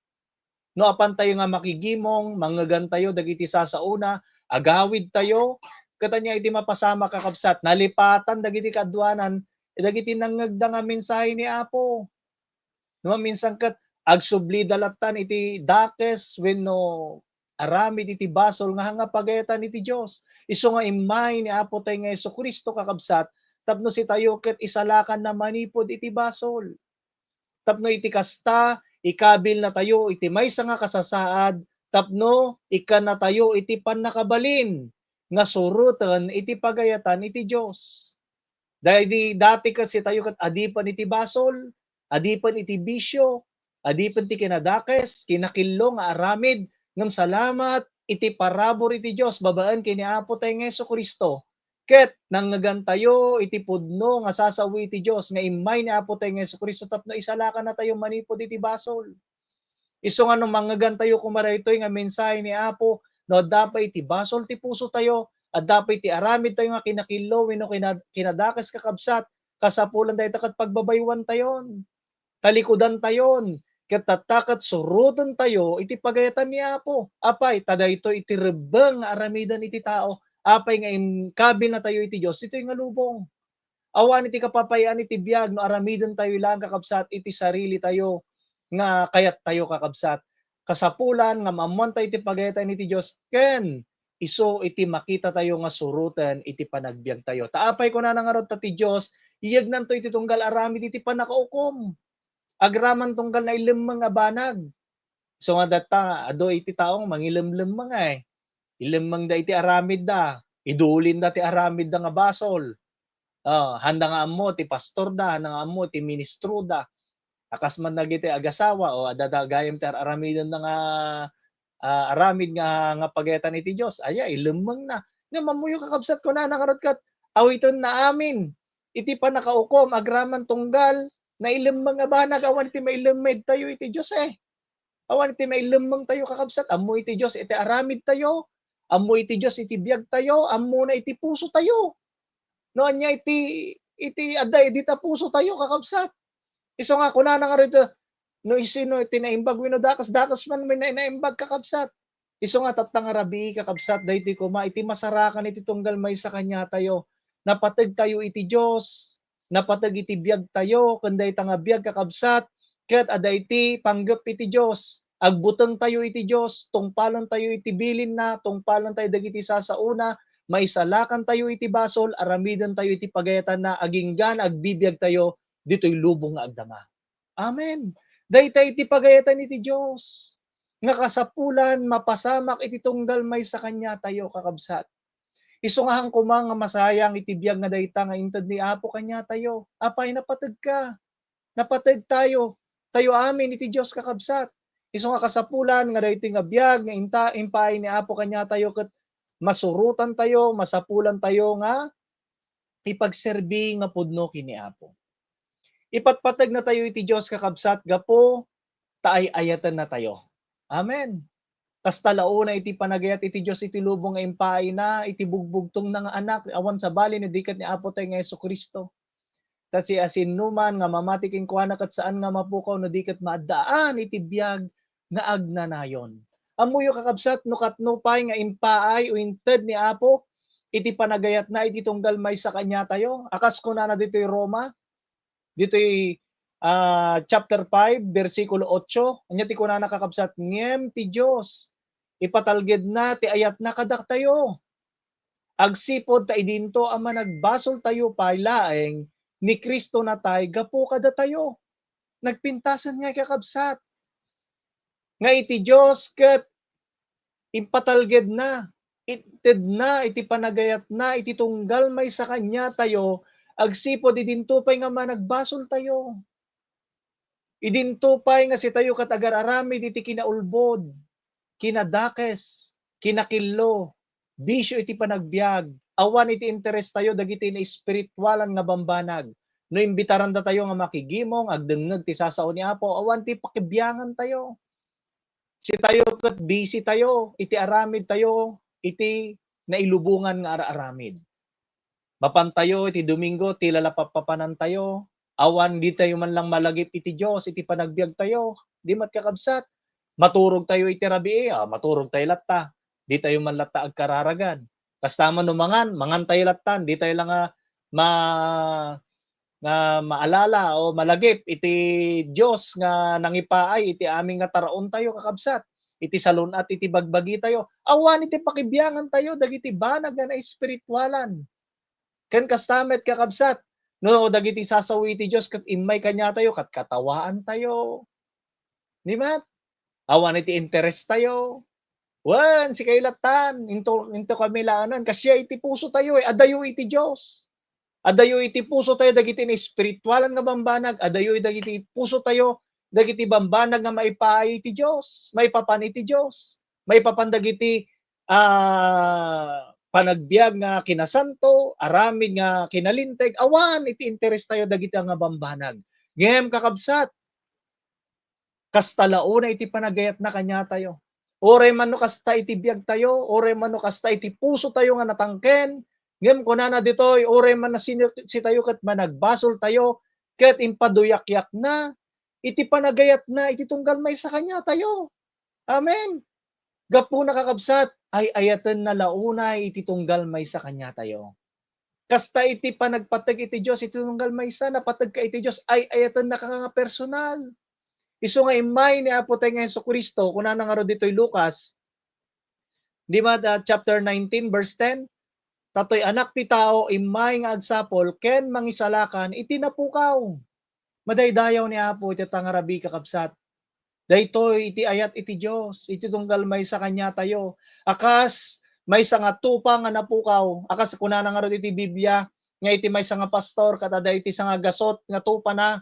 No apan tayo nga makigimong, mangngegan tayo dagiti sasaona, agawid tayo, ket ania iti mapasamak, kakabsat? Nalipatan dagiti kaaduanan dagiti nangngegda nga mensahe ni Apo. No maminsan ket agsublida lattan iti dakes wenno aramid iti basol nga han nga pagayatan iti Dios. Isu nga immay ni Apo tayo nga Jesu-Cristo, kakabsat, tapno sitayo ket isalakanna manipud iti basol. Tapno iti kasta, ikabilnatayo iti maysa nga kasasaad tapno ikkannatayo iti pannakabalin nga suroten iti pagayatan iti Dios. Daydi dati ket sitayo ket adipen iti basol, adipen iti bisio, adipen ti kinadakes, kinakillo nga aramid, ngem salamat iti parabur iti Dios babaen ken ni Apo tayo nga Jesu-Cristo. Ket nangngegantayo iti pudno nga sasao iti Dios nga immay ni Apo tayo nga Jesu-Cristo tapno isalakannatayo manipud iti basol. Isu nga no mangngegannatayo koma daytoy nga mensahe ni Apo, no adda pay iti basol ti pusotayo, adda pay iti aramidtayo nga kinakillo wenno kina-, kinadakes, kakabsat, kasapulan dayta ket pagbabaywantayon, talikudantayon, ket tatta ket surotentayo iti pagayatan ni Apo. Apay, ta daytoy iti rebbeng nga aramiden iti tao. Apay nga inkabilnatayo iti Dios, ditoy nga lubong. Awan iti kapapayaan iti biag no aramidentayo laeng, kakabsat, iti sarilitayo nga kayattayo, kakabsat. Kasapulan nga maammoantayo iti pagayatan iti Dios ken isu iti makitatayo nga suroten iti panagbiagtayo. Ta apay kunana ngarud ta ti Dios, iyegnanto iti tunggal aramid iti pannakaukom. Agraman tunggal nailemmeng a banag. Isu nga datta, adu iti tao nga mangilemlemmeng ay. Ilemmengda iti aramidda, idulinda ti aramidda nga basol. Ah, handa nga ammo ti pastorda, handa nga ammo ti ministroda. A kas man dagiti agasawa, o adda da gayam ti ar-aramidenda nga, ah, aramid nga, nga pagayatan iti Dios, aya, ilemmengna. Ngem ammoyo, kakabsat, kunana ngarud ket, awitenna amin iti pannakaukom agraman tunggal nailemmeng a banag. Awan ti mailemmedtayo iti Dios, eh. Awan iti mailemmengtayo, kakabsat. Ammo iti Dios iti aramidtayo, ammo iti Dios iti biagtayo, ammona iti pusotayo. No ania iti, iti adda iti ta pusotayo, kakabsat. Isu nga kunana ngarud, no isino iti naimbag wenno dakes, dakes man wenno naimbag, kakabsat. Isu nga tatta nga rabii, kakabsat, daytoy koma iti masarakan iti tunggal maysa kaniatayo. Napategtayo iti Dios, napateg iti biagtayo ken dayta nga biag, kakabsat, ket adda iti panggep iti Dios. Agbutengtayo iti Dios, tungpalentayo iti bilinna, tungpalentayo dagiti sasaona, maisalakantayo iti basol, aramidentayo iti pagayatanna, agingga agbibiagtayo ditoy lubong nga agdama. Amen. Dayta iti pagayatan iti Dios nga kasapulan mapasamak iti tunggal maysa kaniatayo, kakabsat. Isu nga han koma nga masayang iti biag nga dayta nga inted ni Apo kaniatayo. Apay, napategka. Napategtayo. Tayo amin iti Dios, kakabsat. Isu nga kasapulan nga daytoy nga biag nga inta-, impaay ni Apo kaniatayo ket masurotantayo, masapulantayo nga ipagserbi nga pudno ken ni Apo. Ipatpateg natayo iti Dios, kakabsat, gapu ta ay-ayaten natayo. Amen. Kasta la unay iti panagayat iti Dios iti lubong nga impaayna, iti bugbugtongna nga Anak, awan sabali no di ket ni Apo tayo nga Jesu-Cristo. Ta siasinoman nga mamati kenkuana ket saan nga mapukaw no di ket maaddaan iti biag nga agnanayon. Ammoyo, kakabsat, no katno pay nga impaay o inted ni Apo iti panagayatna iti tunggal maysa kaniatayo, a kas kunana ditoy Roma, ditoy, ah, chapter five, bersikulo otso, ania ti kunana, kakabsat? Ngem ti Dios, ipatalgedna ti ayatna kadatayo. Agsipud ta idinto a managbasoltayo pay laeng ni Cristo natay gapu kadatayo. Nagpintasen nga, kakabsat, nga iti Dios ket impatalgedna, itedna iti panagayatna iti tunggal maysa kaniatayo, agsipud idinto pay nga managbasoltayo. Idinto pay nga sitayo ket agar-aramid iti kinaulbod, kinadakes, kinakillo, bisio iti panagbiag, awan iti interes tayo dagiti naespiritualan nga bambanag. No imbitarandatayo nga makigimong, agdengngeg ti sasao ni Apo, awan ti pakibiangantayo. Sitayo ket busy tayo iti aramid tayo iti nailubongan nga ar-aramid. Mapan tayo iti Domingo, tila la pappapanantayo. Awan, di tayo man lang malagip iti Dios iti panagbiag tayo. Di met, kakabsat. Maturog tayo iti rabii, ah, maturog tayo latta. Di tayo man latta agkararagan. Kasta man no mangan, mangan tayo latta. Di tayo lang, ah, ma-, nga maalala o malagip iti Dios nga nangipaay iti amin nga taraontayo, kakabsat, iti salun-at iti bagbagitayo. Awan iti pakibiangantayo dagiti banag nga naespiritualan. Ken kasta met, kakabsat, no dagiti sasawi ti Dios ket immay kaniatayo, ket katawaantayo. Di met? Awan iti interes tayo. Wen, sikayo lattan, into, into kami laanan, kasia iti puso tayo, eh, adayo iti Dios. Adayo iti puso tayo dagiti naespiritualan nga bambanag, adayo dagiti puso tayo dagiti bambanag nga maipaay iti Dios, maipapan iti Dios, maipapan dagiti, ah, panagbiag nga kinasanto, aramid nga kinalinteg, awan iti interes tayo dagiti nga bambanag. Ngem, kakabsat, kasta la unay iti panagayatna kaniatayo. Uray man no kasta iti biagtayo, uray man no kasta iti pusotayo nga natangken, ngem kunana ditoy, uray man no sino-, sitayo ket managbasoltayo, ket impaduyakyakna iti panagayatna iti tunggal maysa kaniatayo. Amen. Gapuna, kakabsat, ay-ayatenna la unay iti tunggal maysa kaniatayo. Kasta iti panagpateg iti Dios iti tunggal maysa, napateg ka iti Dios, ay-ayatennaka nga personal. Isu nga immay ni Apo tayo nga Jesu-Cristo, kunana ngarud ditoy Lucas, di ba, ah, chapter nineteen, verse ten, "Ta toy Anak ti Tao immay nga agsapul ken mangisalakan iti napukaw." Madaydayaw ni Apo iti tangarabi, kakabsat. Daytoy iti ayat iti Dios, iti tunggal maysa kaniatayo. A kas maysa nga tupa nga napukaw, a kas kunana ngarud iti Biblia, nga iti maysa nga pastor, ket adda iti sangagasut nga tupana,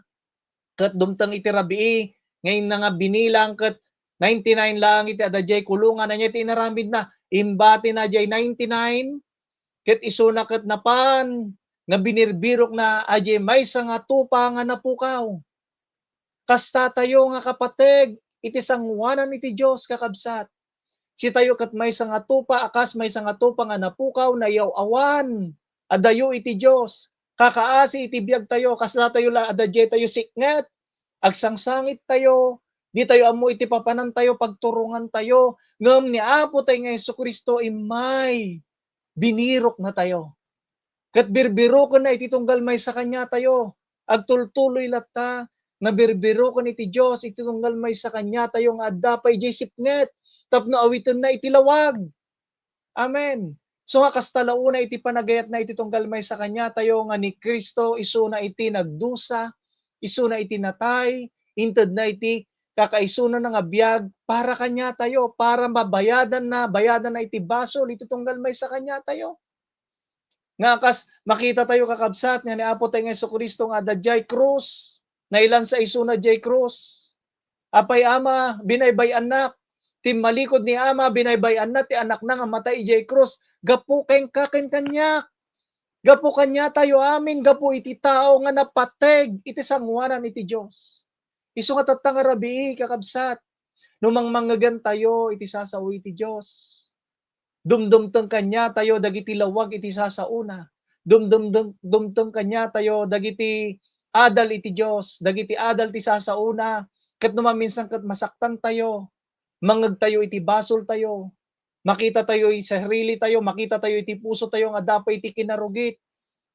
ket dumteng iti rabii, nga inna nga binilang, ket ninety-nine laeng iti adda diay kulongan, ania ti inaramidna? Imbatina diay ninety-nine, ket isuna ket napan nga binirbirokna a diay maysa nga tupa nga napukaw. Kastatayo nga kapateg iti sangoanan iti Dios, kakabsat. Sitayo ket maysa nga tupa, a kas maysa nga tupa nga napukaw, nayaw-awan, adayo iti Dios. Kakaasi iti biagtayo, kasdatayo la, adda diay tayo siknget. Agsangsangittayo, di tayo ammo iti papanantayo, pagturongantayo. Ngem ni Apo tayo nga Jesu-Cristo immay biniroknatayo. Ket birbirokenna iti tunggal maysa kaniatayo. Agtultuloy latta nga birbiroken iti Dios iti tunggal maysa kaniatayo nga adda pay diay sipnget tapno awitenna iti lawag. Amen. So nga kasta la unay iti panagayatna iti tunggal maysa kaniatayo nga ni Cristo isuna iti nagdusa, isuna iti natay, intedna iti kakaisuna nga biag para kaniatayo, para mabayadanna, bayadanna iti basol iti tunggal maysa kaniatayo. Nga kas makitatayo, kakabsat, nga ni Apo tayo nga Jesu-Cristo nga adda diay krus, nailansa isuna diay krus. Apay, Ama, binaybay-annak. Timmalikod ni Ama, binaybay-anna ti Anakna nga matay idiay krus. Gapu kenka ken kaniak. Gapu kaniatayo amin, gapu iti tao nga napateg iti sangoanan iti Dios. Isu nga tatta nga rabii, kakabsat, no mangmangegantayo iti sasao iti Dios, dumdumteng kaniatayo dagiti lawag iti sasaona. Dumdumdeng-, dumteng kaniatayo dagiti adal iti Dios, dagiti adal ti sasaona, ket no maminsan ket masaktantayo, mangngegtayo iti basoltayo, makitatayo iti sarilitayo, makitatayo iti pusotayo nga adda pay iti kinarugit,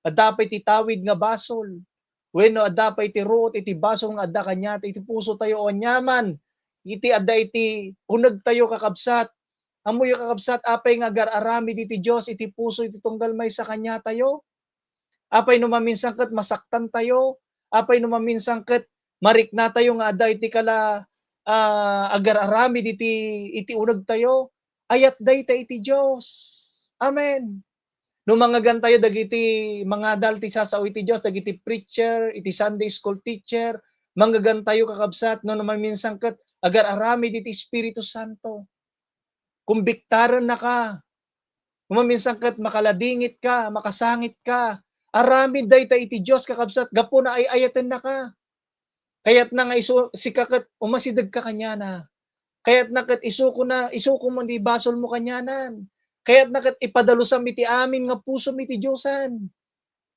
adda pay iti tawid nga basol, wenno adda pay iti ruot iti basol nga adda kaniata iti pusotayo, o aniaman iti adda iti unegtayo, kakabsat. Ammoyo, kakabsat, apay nga agar-aramid iti Dios iti puso iti tunggal maysa kaniatayo? Apay no maminsan ket masaktantayo? Apay no maminsan ket mariknatayo nga adda iti kala, ah, agar-aramid iti, iti unegtayo? Ayat dayta iti Dios. Amen. No mangngeggantayo dagiti mangadal ti sasao iti Dios, dagiti preacher, iti Sunday school teacher, mangngeggantayo, kakabsat, no, no maminsan ket agar-aramid iti Espiritu Santo. Kumbiktarennaka. No maminsan ket makaladingit ka, makasangit ka. Aramid dayta iti Dios, kakabsat, gapu na ay-ayatennaka. Kayatna nga isu-, sika ket umasidegka kaniana. Kayatna ket isuko na, isuko mo ti basolmo kanianan. Kayatna ket ipadalusam iti amin nga pusom iti Diosan.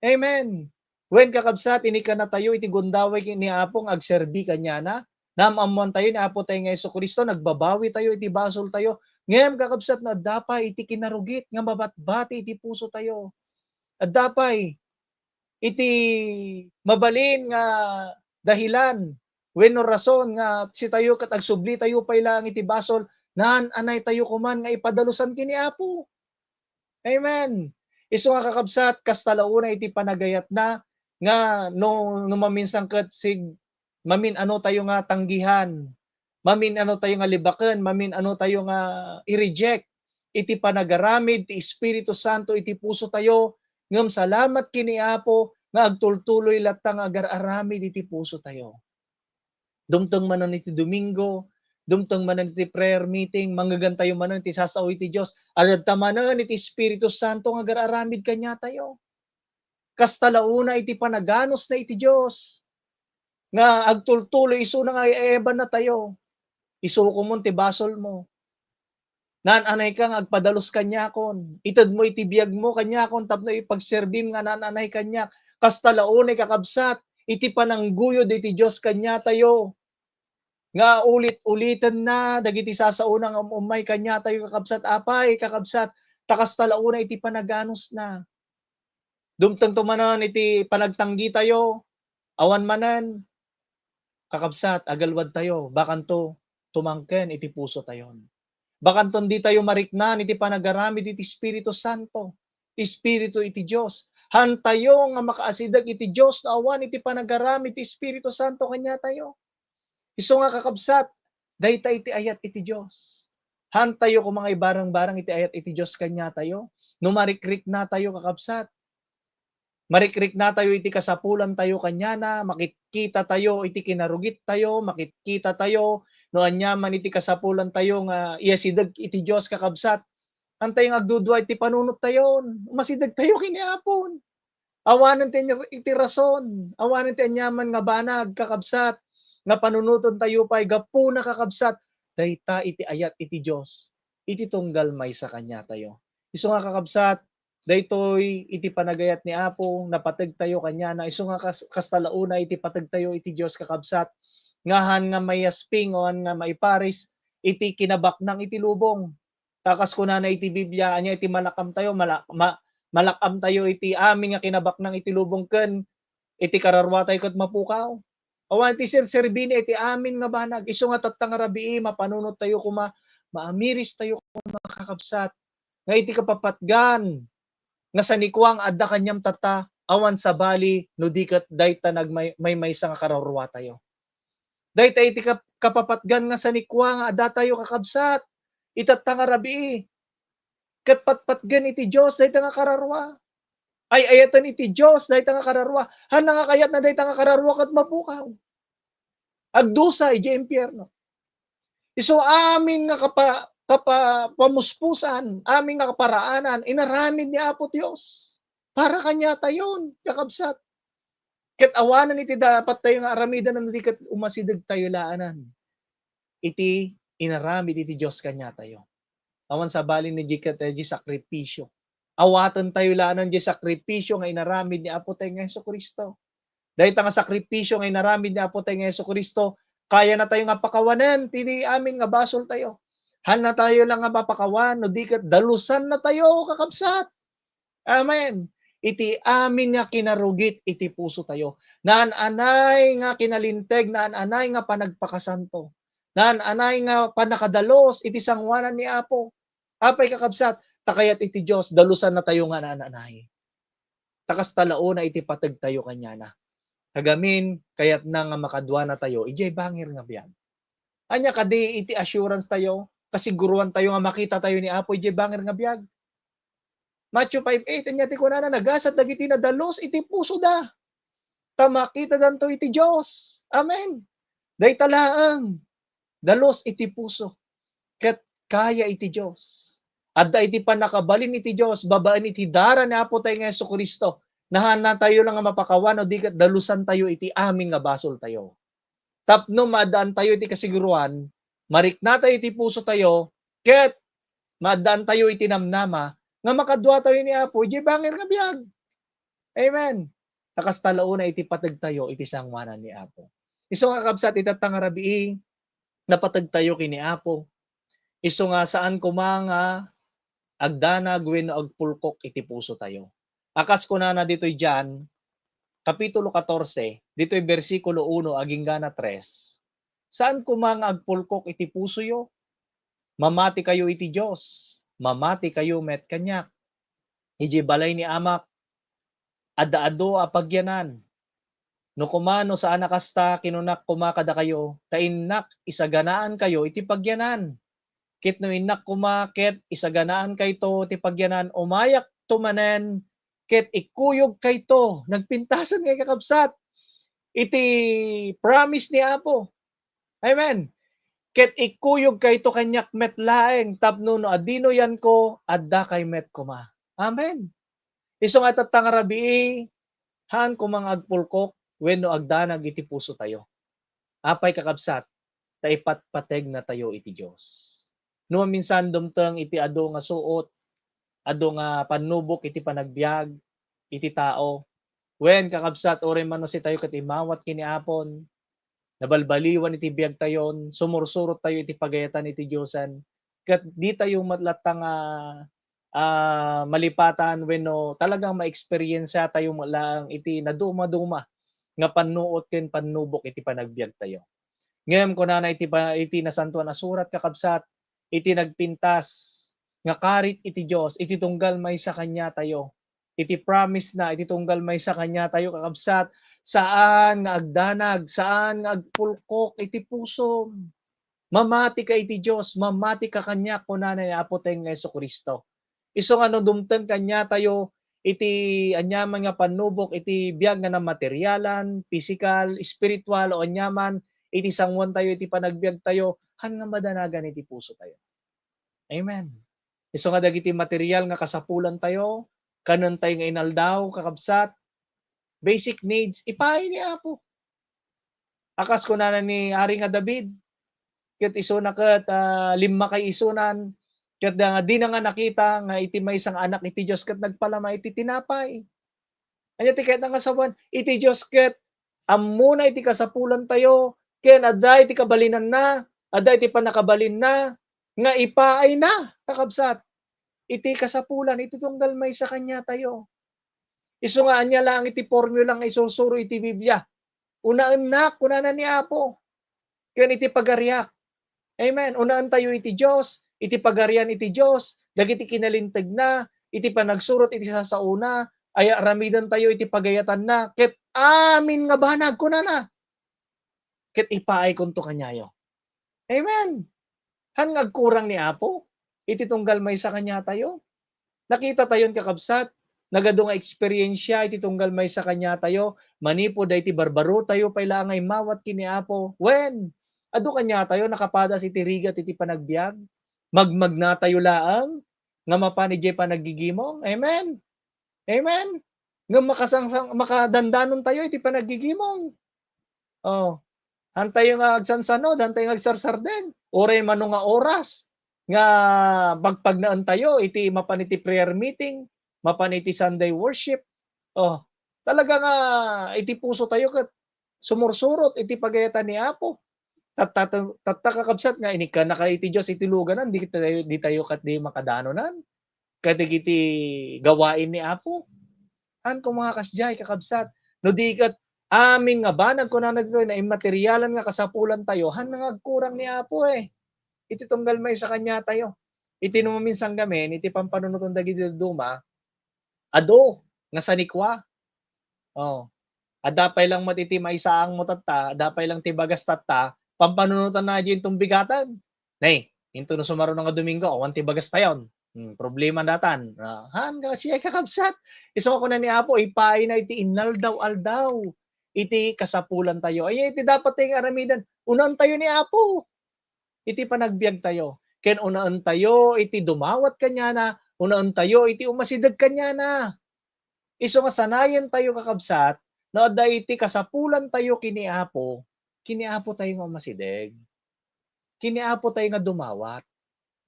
Amen. Wen, kakabsat, inikkanatayo iti gundaway ni Apo nga agserbi kaniana. Naam-ammoantayo ni Apo tayo nga Jesu-Cristo, nagbabawitayo iti basoltayo. Ngem, kakabsat, no adda pay iti kinarugit nga mabatbati iti pusotayo, adda pay iti mabalin nga dahilan wenno rason nga sitayo ket agsublitayo pay laeng iti basol, naan-anaytayo koman nga ipadalusan ken ni Apo. Amen. Isu nga, kakabsat, kasta la unay iti panagayatna nga no, no maminsan ket sig-, mamin-anotayo nga tanggihan, mamin-anotayo nga libaken, mamin-anotayo nga i-reject iti panagaramid ti Espiritu Santo iti pusotayo, ngem salamat ken ni Apo nga agtultuloy latta nga agar-aramid iti pusotayo. Dumteng manen iti Domingo, dumteng manen iti prayer meeting, mangngeggantayo manen iti sasao iti Dios, adda manen iti Espiritu Santo nga agar-aramid kaniatayo. Kasta la unay iti panaganusna iti Dios nga agtultuloy isuna nga ay-ayabannatayo. Isukomon ti basolmo. Naan-anayka nga agpadalus kaniakon. Itedmo iti biagmo kaniakon tapno ipagserbim nga naan-anay kaniak. Kasta la unay, kakabsat, iti panangguyod iti Dios kaniatayo nga ulit-ulitenna dagiti sasaona nga um-ummay kaniatayo, kakabsat. Apay, kakabsat, ta kasta la unay iti panaganusna. Dumtengto manen iti panagtanggitayo, awan manen, kakabsat, agalwadtayo, bakanto tumangken iti pusotayon. Bakanton ditayo mariknan iti panagaramid iti Espiritu Santo, Espiritu iti Dios. Hantayo nga makaasideg iti Dios no awan iti panagaramid ti Espiritu Santo kaniatayo. Isu nga, kakabsat, dayta iti ayat iti Dios. Hantayo koma nga ibarang-barang iti ayat iti Dios kaniatayo. No marikriknatayo, kakabsat, marikriknatayo iti kasapulantayo kaniana, makitkitatayo iti kinarugittayo, makitkitatayo no aniaman iti kasapulantayo nga iasideg iti Dios, kakabsat. Hantayo nga agdudua iti panunottayon. Umasidegtayo ken ni Apon. Awanen ti anya-, iti rason, awanen ti aniaman nga banag, kakabsat, nga panunoten tayo pay gapuna, kakabsat, dayta iti ayat iti Dios, iti tunggal maysa kaniatayo. Isu nga, kakabsat, daytoy iti panagayat ni Apo, napateg tayo kaniana. Isu nga kas-, kasta la unay iti pateg tayo iti Dios, kakabsat, nga han nga maiasping o han nga maiparis iti kinabaknang iti lubong. Ta kas kunana iti Biblia, ania iti malak-amtayo? Mala-, ma-, malak-amtayo iti amin nga kinabaknang iti lubong ken iti kararua tayo ket mapukaw. Awan ti serserbina iti amin nga banag. Isu nga tatta nga rabii, mapanunot tayo koma, maamiris tayo koma, kakabsat, nga iti kapapatgan nga sanikua nga adda kaniam tatta, awan sabali no di ket dayta nagmay-, maymaysa nga kararua tayo. Dayta iti kap-, kapapatgan nga sanikua nga adda tayo, kakabsat, itatta nga rabii. Ket patpatgen iti Dios dayta nga kararua. Ay-ayaten iti Dios dayta nga kararua. Hanna nga kayatna dayta nga kararua ket mapukaw. Agdusa idiay impierno. Isu amin nga kapa-, kapa-, pamuspusan, amin nga kaparaanan, inaramid ni Apo Dios. para kaniatayon, kakabsat. Ket awanen iti dapat tayo nga aramiden no di ket umasideg tayo laanan iti inaramid iti Dios kaniatayo. Awan sabali ni di ket, eh, di sakripisyo. Awaten tayo laanan di sakripisyo nga inaramid ni Apo tayo nga Jesu-Cristo. Dayta nga sakripisyo nga inaramid ni Apo tayo nga Jesu-Cristo, kaya na tayo nga pakawanen ti amin nga basol tayo. Hanna tayo lang nga mapakawan, no di ket dalusan na tayo, kakabsat. Amen. Iti amin nga kinarugit iti puso tayo. Naan-anay nga kinalinteg, naan-anay nga panagpakasanto. Naan-anay nga pannakadalus iti sangoanan ni Apo. Apay, kakabsat, ta kayat iti Dios, dalusan na tayo nga naan-anay. Ta kasta la una iti pateg tayo kaniana. Ngamin, kayatna nga makadua na tayo idiay bangir nga biag. Ania kadi iti assurance tayo, kasiguruan tayo nga makita tayo ni Apo idiay bangir nga biag? Matthew five eight, ania ti kunana, "Nagasat dagiti nadalus iti pusoda, ta makitadanto iti Dios." Amen. Dayta laeng, dalus iti puso, ket kaya iti Dios. Adda iti pannakabalin iti Dios babaen iti dara ni Apo tayo nga Jesu-Cristo. Naan-anay tayo lang nga mapakawan, no di ket dalusan tayo iti amin nga basol tayo. Tapno maaddaan tayo iti kasiguruan, marikna tayo iti puso tayo, ket maaddaan tayo iti namnama nga makadua tayo ni Apo idiay bangir nga biag. Amen. Ta kasta la una iti pateg tayo iti sangoanan ni Apo. Isu nga, kakabsat, itatta nga rabii, napateg tayo ken ni Apo. Isu nga saan koma nga agdanag wenno agpulkok iti puso tayo. A kas kunana ditoy John, Kapitulo katorse, ditoy bersikulo uno aginggana tres, "Saan koma nga agpulkok iti pusoyo? Mamati kayo iti Dios, mamati kayo met kaniak. Idiay balay ni Amak, adda adu a pagyanan. No koma no saan a kasta, kinunak koma kadakayo, ta innak isaganaan kayo iti pagyanan. Ket no innak koma ket isaganaan kayto ti pagyanan, umayakto manen ket ikkuyog kayto." Nagpintasen nga, kakabsat, iti promise ni Apo. Amen. "Ket ikkuyog kayto kaniak met laeng, tapno no adino yanko, adda kay met koma." Amen. Isu nga tatta nga rabii, haan koma nga agpulkok wenno agdanag iti puso tayo. Apay, kakabsat, ta ipatpateg na tayo iti Dios. No maminsan dumteng iti adu nga suot, adu nga pannubok iti panagbiag iti tao, wen, kakabsat, uray man no sitayo ket imawat ken ni Apon, nabalbaliwan iti biag tayon, sumursurot tayo iti pagayatan iti Diosen, ket di tayo met latta nga, ah, malipatan wenno talagang maeksperiensia tayo met laeng iti nadumaduma nga pannuot ken pannubok iti panagbiag tayo. Ngem kunana iti pa-, iti Nasantoan a Surat, kakabsat, iti nagpintas nga karit iti Dios, iti tunggal maysa kaniatayo, iti promise na, iti tunggal maysa kaniatayo, kakabsat, saan nga agdanag, saan nga agpulkok iti pusom. Mamati ka iti Dios, mamati ka kaniak, kunana ni Apo tayo nga Jesu-Cristo. Isu nga no dumteng kaniatayo iti aniaman nga pannubok iti biag nga namaterialan, pisikal, espiritual, o aniaman iti sanguan tayo iti panagbiag tayo, haan nga madanagan iti puso tayo. Amen. Isu nga dagiti material nga kasapulan tayo, kanen tayo nga inaldaw, kakabsat, basic needs, ipaay ni Apo. A kas kunana ni Ari nga David, ket isuna ket, ah, limmaki isunan, ket da-, dina nga nakita nga iti maysa nga anak iti Dios ket nagpalama iti tinapay. Ania ti kayatna nga sawen? Iti Dios ket ammona iti kasapulan tayo, ken adda iti kabalinanna, adda iti pannakabalinna, nga ipaayna, kakabsat, iti kasapulan, iti tunggal maysa kaniatayo. Isu nga ania laeng iti formula nga isursuro iti Biblia. "Unaennak," kunana ni Apo, "ken iti pagariak." Amen. Unaen tayo iti Dios, iti pagarian iti Dios, dagiti kinalintegna, iti panagsurot iti sasaona, ay aramiden tayo iti pagayatanna, ket amin nga banag, kunana, ket ipaaykonto kaniayo. Amen. Haan nga agkurang ni Apo iti tunggal maysa kaniatayo. Nakita tayon, kakabsat, nagadu nga eksperiensia iti tunggal maysa kaniatayo, manipud daydi barbaro tayo pay la nga immawat ken ni Apo. Wen, adu kaniatayo nakapadas iti rigat iti panagbiag. Magmagna tayo laeng nga mapan idiay panaggigimong. Amen. Amen? Ngem makasangsang makadandanon tayo iti panaggigimong. Oh, han tayo nga agsansano, han tayo nga agsarsardeng. Uray mano nga oras nga pagpagnaen tayo iti mapan iti prayer meeting, mapan iti Sunday worship. Oh, talaga nga iti puso tayo ket sumursurot iti pagayatan ni Apo. Tatta, tatta kakabsat nga inikkanaka iti Dios iti luganan, di tayo, di tayo ket di makadanonan kadagiti gawain ni Apo. Han koma nga kasdiay, kakabsat. No di ket amin nga banag, kunana ditoy, na immaterialan nga kasapulan tayo, han nga agkurang ni Apo, eh. Iti tunggal maysa kaniatayo. Iti no maminsan gamin, iti pampanunoten dagiti dadduma, adu nga sanikua. Oh. Adda pay lang met iti maisaangmo tatta, adda pay lang ti bagas tatta, pampanunotanna diay inton bigatan. Nay, into no sumaruno nga Domingo, awan ti bagas tayon. Hmm, problema datan. Ah, han nga siya kakabsat. Isu nga kuna ni Apo, ipaayna iti inaldaw-aldaw iti kasapulan tayo. Ay, iti dapat tayo nga aramiden, unaen tayo ni Apo iti panagbiag tayo. Ken unaen tayo iti dumawat kaniana, unaen tayo iti umasideg kaniana. Isu nga sanayen tayo, kakabsat, no adda iti kasapulan tayo kini Apo, kini Apo tayo nga umasideg. Kini Apo tayo nga dumawat.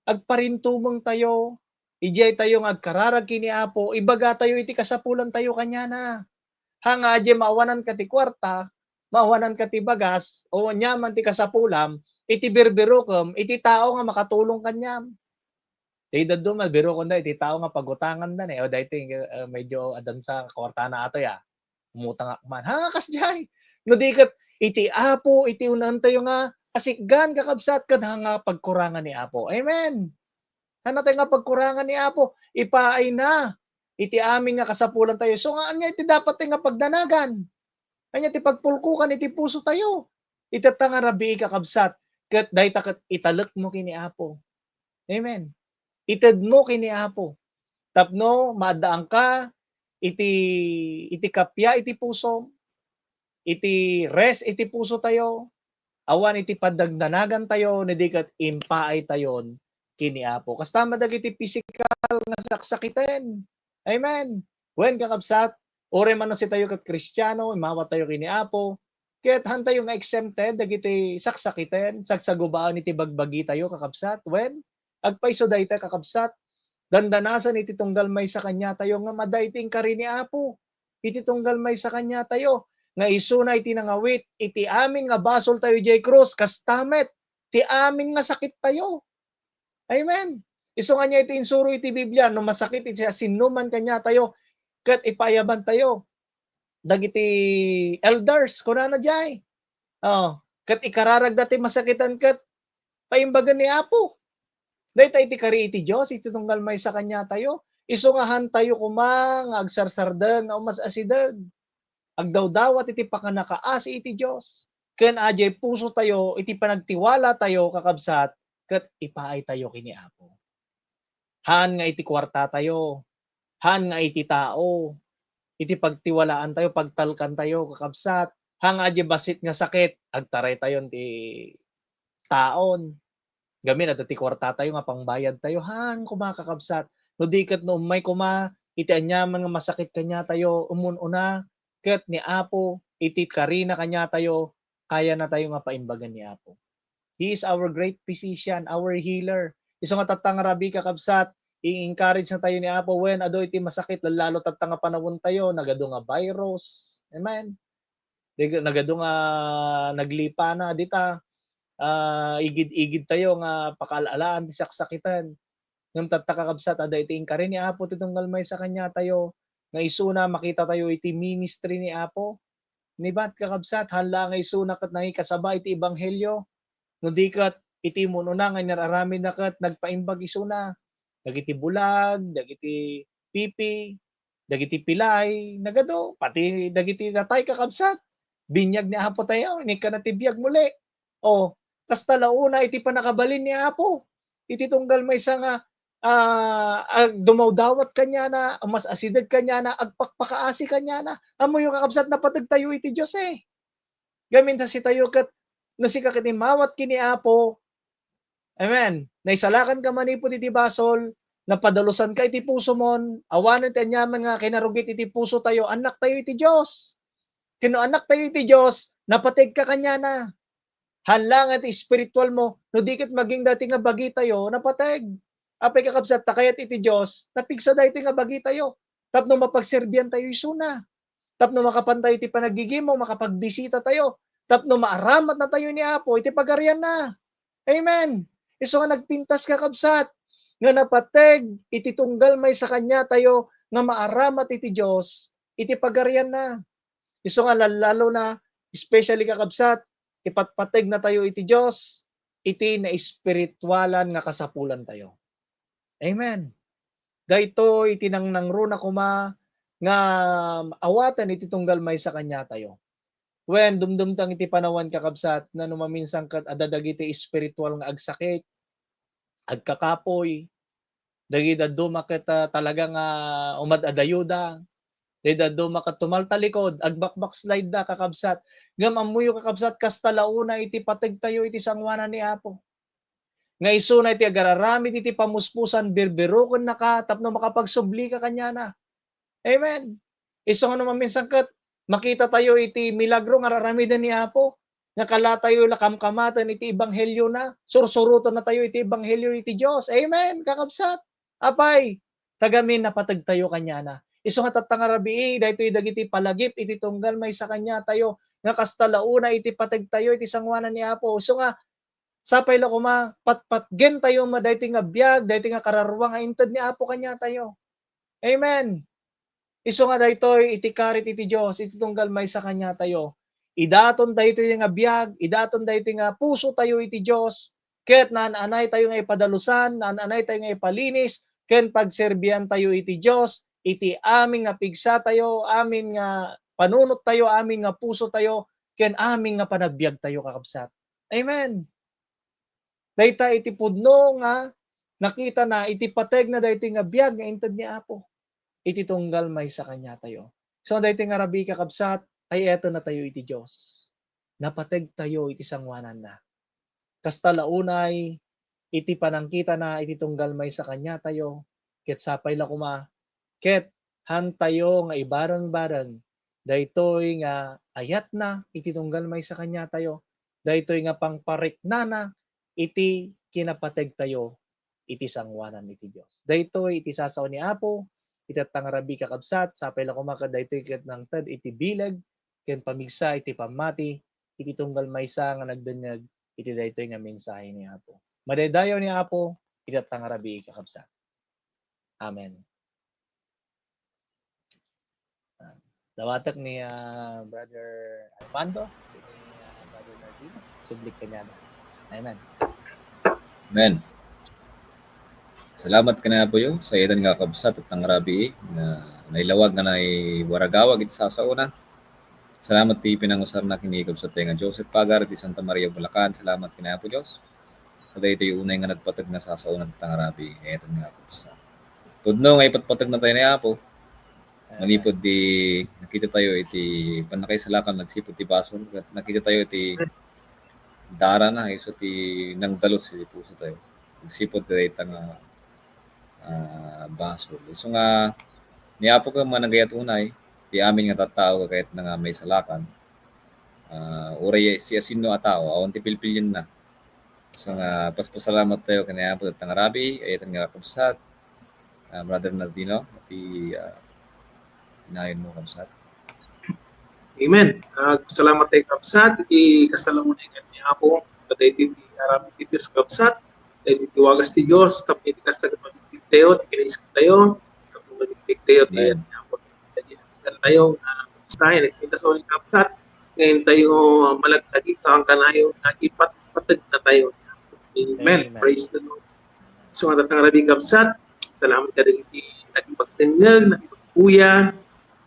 Agparintumeng tayo, idiay tayo nga agkararag kini Apo, ibaga tayo iti kasapulan tayo kaniana. Ha nga, adiay maawananka ti kuarta, maawananka ti bagas, o aniaman ti kasapulam, iti birbirokem iti tao nga makatulong kaniam. Ti dadduma, birokenda iti tao nga pagutanganda, ne, o daytoy, eh, medyo adansa kuartana atoy, ah. Umutangak man. Ha, kasdiay. No di ket iti Apo, iti unaen tayo nga asikgan, kakabsat, ket ha nga pagkurangan ni Apo. Amen. Hana tayo nga pagkurangan ni Apo, ipaayna iti amin nga kasapulan tayo. So, nga ania iti dapat tayo nga pagdanagan? Ania ti pagpulkokan iti puso tayo? Iti ta nga rabii, kakabsat, ket dayta ket italekmo kini Apo. Amen. Itedmo kini Apo. Tapno maaddaanka iti, iti kappia iti pusom, iti rest iti puso tayo, awan iti padagnanagan tayo, no di ket impaay tayon kini Apo. Kasta met dagiti pisikal nga saksakiten. Amen. Wen, kakabsat, uray man no sitayo ket Kristiano, immawat tayo kini Apo, ket han tayo nga exempted dagiti saksakiten, sagsagubaan iti bagbagi tayo, kakabsat. Wen, agpayso dayta, kakabsat, dandanasen iti tunggal maysa kaniatayo nga adda iti inkari ni Apo. Iti tunggal maysa kaniatayo nga isuna iti nangawit iti amin nga basol tayo diay krus, kasta met ti amin nga sakit tayo. Amen. Isu nga ania iti insuro iti Biblia, no masakit iti siasinoman kaniatayo, ket ipaayaban tayo dagiti elders, kunana diay. Oh, ket ikararagda ti masakitan ket paimbagan ni Apo. Dayta iti kari iti Dios, iti tunggal maysa kaniatayo. Isu nga han tayo koma nga agsarsardeng nga umas-asideg. Agdawdawat iti pakanakaasi iti Dios. Ken adiay puso tayo iti panagtiwala tayo, kakabsat, ket ipaay tayo kini Apo. Han nga iti kuarta tayo, han nga iti tao, iti pagtiwalaan tayo, pagtalkan tayo, kakabsat, han nga adiay bassit nga sakit, agtaray tayon ti taon. Gamin, adda ti kuarta tayo nga pangbayad tayo. Han, koma, kakabsat. No di ket no ummay koma iti aniaman nga masakit kaniatayo, umun-una ket ni Apo iti karina kaniatayo, kayana tayo nga paimbagan ni Apo. He is our great physician, our healer. Isu nga tatta nga rabii, kakabsat, i-encourage na tayo ni Apo, wen adu iti masakit, lalo tatta nga panawen tayo, nagadu nga virus. Amen. Di, nagadu nga naglipana dita, ah, igid-igid tayo nga pakaal-alaan ti saksakiten. Ngem tatta, kakabsat, adda iti inkari ni Apo ti tunggal maysa kaniatayo nga isuna makita tayo iti ministry ni Apo. Ni bat, kakabsat, han la nga isuna ket nangikasaba iti ebanghelio. No di ket iti mun-una nga inar-aramidna ket nagpaimbag isuna dagiti bulag, dagiti pipi, dagiti pilay, nagadu, pati dagiti natay, kakabsat. Binyag ni Apo tayo, inikkana ti biag muli. O, kasta la una iti pannakabalin ni Apo. Iti tunggal maysa nga, ah, ag-, dumawdawat kaniana, umas-asideg kaniana, agpakpakaasi kaniana. Ammoyo, kakabsat, napateg tayo iti Dios, eh. Gamin ta sitayo ket, no sika ket immawat ken ni Apo, amen, naisalakanka manipud iti basol, napadalusanka iti pusomon, awanen ti aniaman nga kinarugit iti pusotayo, annaktayo iti Dios. Ken no annaktayo iti Dios, napategka kaniana. Haan la nga ti espiritualmo, no di ket maging daytoy nga bagitayo, napateg. Apay, kakabsat, ta kayat iti Dios, napigsa daytoy nga bagitayo. Tapno mapagserbiantayo isuna. Tapno makapantayo iti panaggigimong, makapagbisitatayo. Tapno maaramatnatayo ni Apo iti pagarianna. Amen. Isu nga nagpintas, kakabsat, nga napateg iti tunggal maysa kaniatayo nga maaramat iti Dios iti pagarianna. Isu nga lallalona, especially, kakabsat, ipatpategnatayo iti Dios iti naespiritualan nga kasapulantayo. Amen. Daytoy iti nangnangruna koma nga awaten iti tunggal maysa kaniatayo. Wen, dumdumtang iti panawen, kakabsat, nga no maminsan ket adda dagiti espiritual nga agsakit, agkakapoy, dagiti dadduma ket, ah, talaga nga umad-adayuda. Dagiti dadduma ket tumaltalikod, agbakbakslide da, kakabsat. Ngem ammoyo, kakabsat, kasta la unay iti pategtayo iti sangoanan ni Apo. Nga isuna iti agararamid iti pamuspusan, birbirokennaka tapno makapagsublika kaniana. Amen. Isu nga no maminsan ket makitatayo iti milagro nga ar-aramiden ni Apo, nga kalatayo la kamkamaten iti ebangheliona, sursurotennatayo iti ebanghelio iti Dios. Amen, kakabsat. Apay, tagamin napategtayo kaniana. Isu nga tatta nga rabii, daytoy dagiti palagip iti tunggal maysa kaniatayo, nga kasta la unay iti pategtayo iti sangoanan ni Apo. Isu nga, sapay la koma, patpatgentayo met daytoy nga biag, daytoy nga kararua nga inted ni Apo kaniatayo. Amen. Isu nga daytoy iti karit iti Dios, iti tunggal maysa kaniatayo. Idaton daytoy nga biag, idaton daytoy nga pusotayo iti Dios, ket naan-anaytayo nga ipadalusan, naan-anaytayo nga ipalinis, ken pagserbiantayo iti Dios, iti amin nga pigsatayo, amin nga panunottayo, amin nga pusotayo, ken amin nga panagbiagtayo, kakabsat. Amen. Dayta iti pudno nga nakitana iti pategna daytoy nga biag nga inted ni Apo iti tunggal maysa kaniatayo. So, daytoy nga rabii, kakabsat, ay-ayatennatayo iti Dios. Napategtayo iti sangoananna. Kasta la unay iti panangkitana iti tunggal maysa kaniatayo, ket sapay la koma, ket hantayo nga ibarengbareng daytoy nga ayatna iti tunggal maysa kaniatayo, daytoy nga pangpariknana iti kinapategtayo iti sangoanan iti Dios. Daytoy iti sasao ni Apo, iti tatta nga rabii, kakabsat, sapay la koma ket daytoy ket nangted iti bileg ken pamigsa iti pammati iti tunggal maysa nga nagdengngeg iti daytoy nga mensahe ni Apo. Madaydayaw ni Apo iti tatta nga rabii, kakabsat. Amen. Ah, dawatek ni, ah, Brother Armando, ni, ah, Brother Nardino. Sublik kaniana. Amen. Amen. Salamat kaniapo, yo, sa itan nga kabsat iti tatta nga rabii nga nailawag nga naiwaragawag iti sasaona. Salamat ti pinangusarna ken ni kabsat nga Joseph Pagar iti Santa Maria, Bulacan. Salamat kaniapo, Dios. Kadaytoy unay nga nagpateg nga sasaona iti tatta nga rabii, itan nga kabsat. Pudno nga ipatpategnatayo ni Apo. Manipud di nakitatayo iti pannakaisalakan agsipud ti basol, nakitatayo iti darana, isu ti nangdalus iti pusotayo agsipud dayta nga, ah, basol. Isu nga ni Apo ket managayat unay ti amin nga tattao ket kayatna nga maisalakan. Ah, uray siasino a tao, awan ti pilpilienna. So nga, paspasalamatayo ken ni Apo iti tatta nga rabii, itan nga kabsat, ah, Brother Nardino, ti, ah, inayonmo, kabsat. Amen. Agpasalamat tayo, kabsat, iti kasalamunayan ni Apo, kadaytoy ti aramid ti Dios, kabsat, kadaytoy ti wagas ti Dios, tapno iti kasta ket mabigdiktayo, ti kinaiskatayo, tapno mabigdiktayo, ti Amen. Apo, tayo, ah, sa akin, nagpintas ni kabsat, ngayon tayo, ah, malagtagi, kangkanayo, nagipatpategnatayo. Amen. Amen. Praise the Lord. So, nga tatta nga rabii, kabsat, salamat kadagiti nakipagtengngeg, nakipagkuya,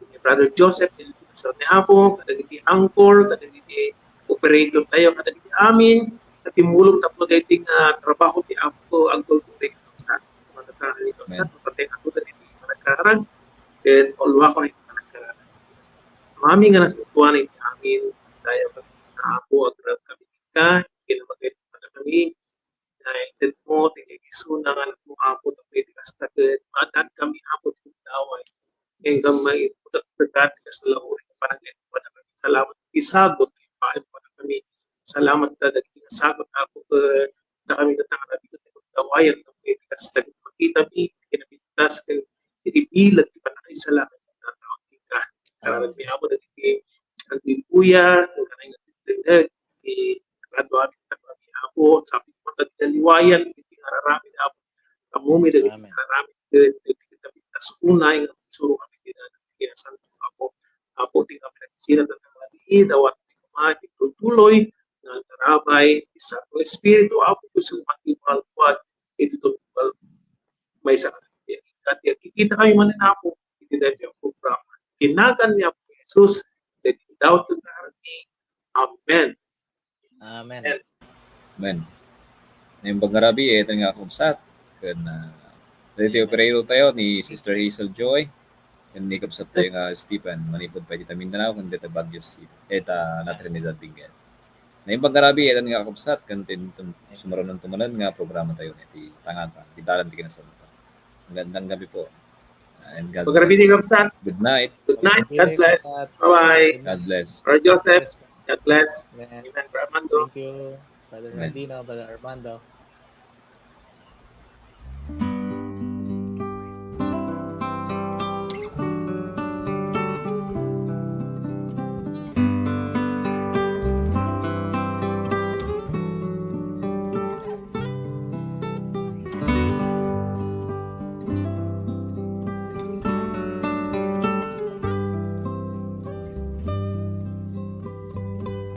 ni Brother Joseph, ni Pastor ni Apo, kadagiti anchor, kadagiti operatortayo, kadagiti amin, a tumulong tapno daytoy nga trabaho ti Apo, agtultuloy, kabsat. Nga tatta nga rabii, kabsat, Amen. Mapatay ako dagiti panagkararag, ken ulwakon iti panagkararag. Amin nga nasantoan iti amin, tayo, Apo, agraman kami ka, kinamagay kami, nga intedmo ti kaiisuna nga Anak mo, Apo, tapno iti kasta nga maibutak ti kasalaw, panagayat, salamat. Isagot, ipaay mo kami. Salamat ta dagiti nga sagot, Apo, eh, ta kami nga tattao, dagiti dawayan, tapno iti kasta, makita mi, kinapintas, ken iti bilag, ti panagayat, salamat, tattao, iti ka. Kararag mi, Apo, dagiti, ang bibuya, ang kanay nga tindeg, ti, radwa, kami, Apo, sabi mo, tagdaliwayan, iti nga raramid, Apo, Ammom dagiti Amen. Aramid ket dagiti kapintas unay nga maisuro kami ti dalan ti Santo Apo. Apo, ti kami nagsisirat nga tangadi, dawat ti koma, ti tultuloy, nga tarabay, ti Santo Espiritu, Apo, ti sumati malkuad, iti tunggal maysa ka. Ket agkikita kami manen, Apo, iti daytoy a programa. Iti nagan ni Apo Jesus, iti dawat ti Aramid. Amen. Amen. Amen. Naimbag nga rabii, ita nga kakabsat, ken, ah, dagiti operero tayo ni Sister Hazel Joy, ken ni kabsat tayo nga Stephen, manipud pay ita Mindanao, ken ita Baguio City, ita na Trinidad, Benguet. Naimbag nga rabii, ita nga kakabsat, ken tin-, tum-, sumurunonto manen nga programa tayo iti tangata, iti dalan ti kinasalutan. Magandang gabii po. And God Magrabii, bless. Kabsat. Good night. Good night. God bless. Bye-bye. God bless. Brother Joseph, God bless. Amen. Amen. Brother Armando. Thank you, Brother Amen. Nardino, Brother Armando.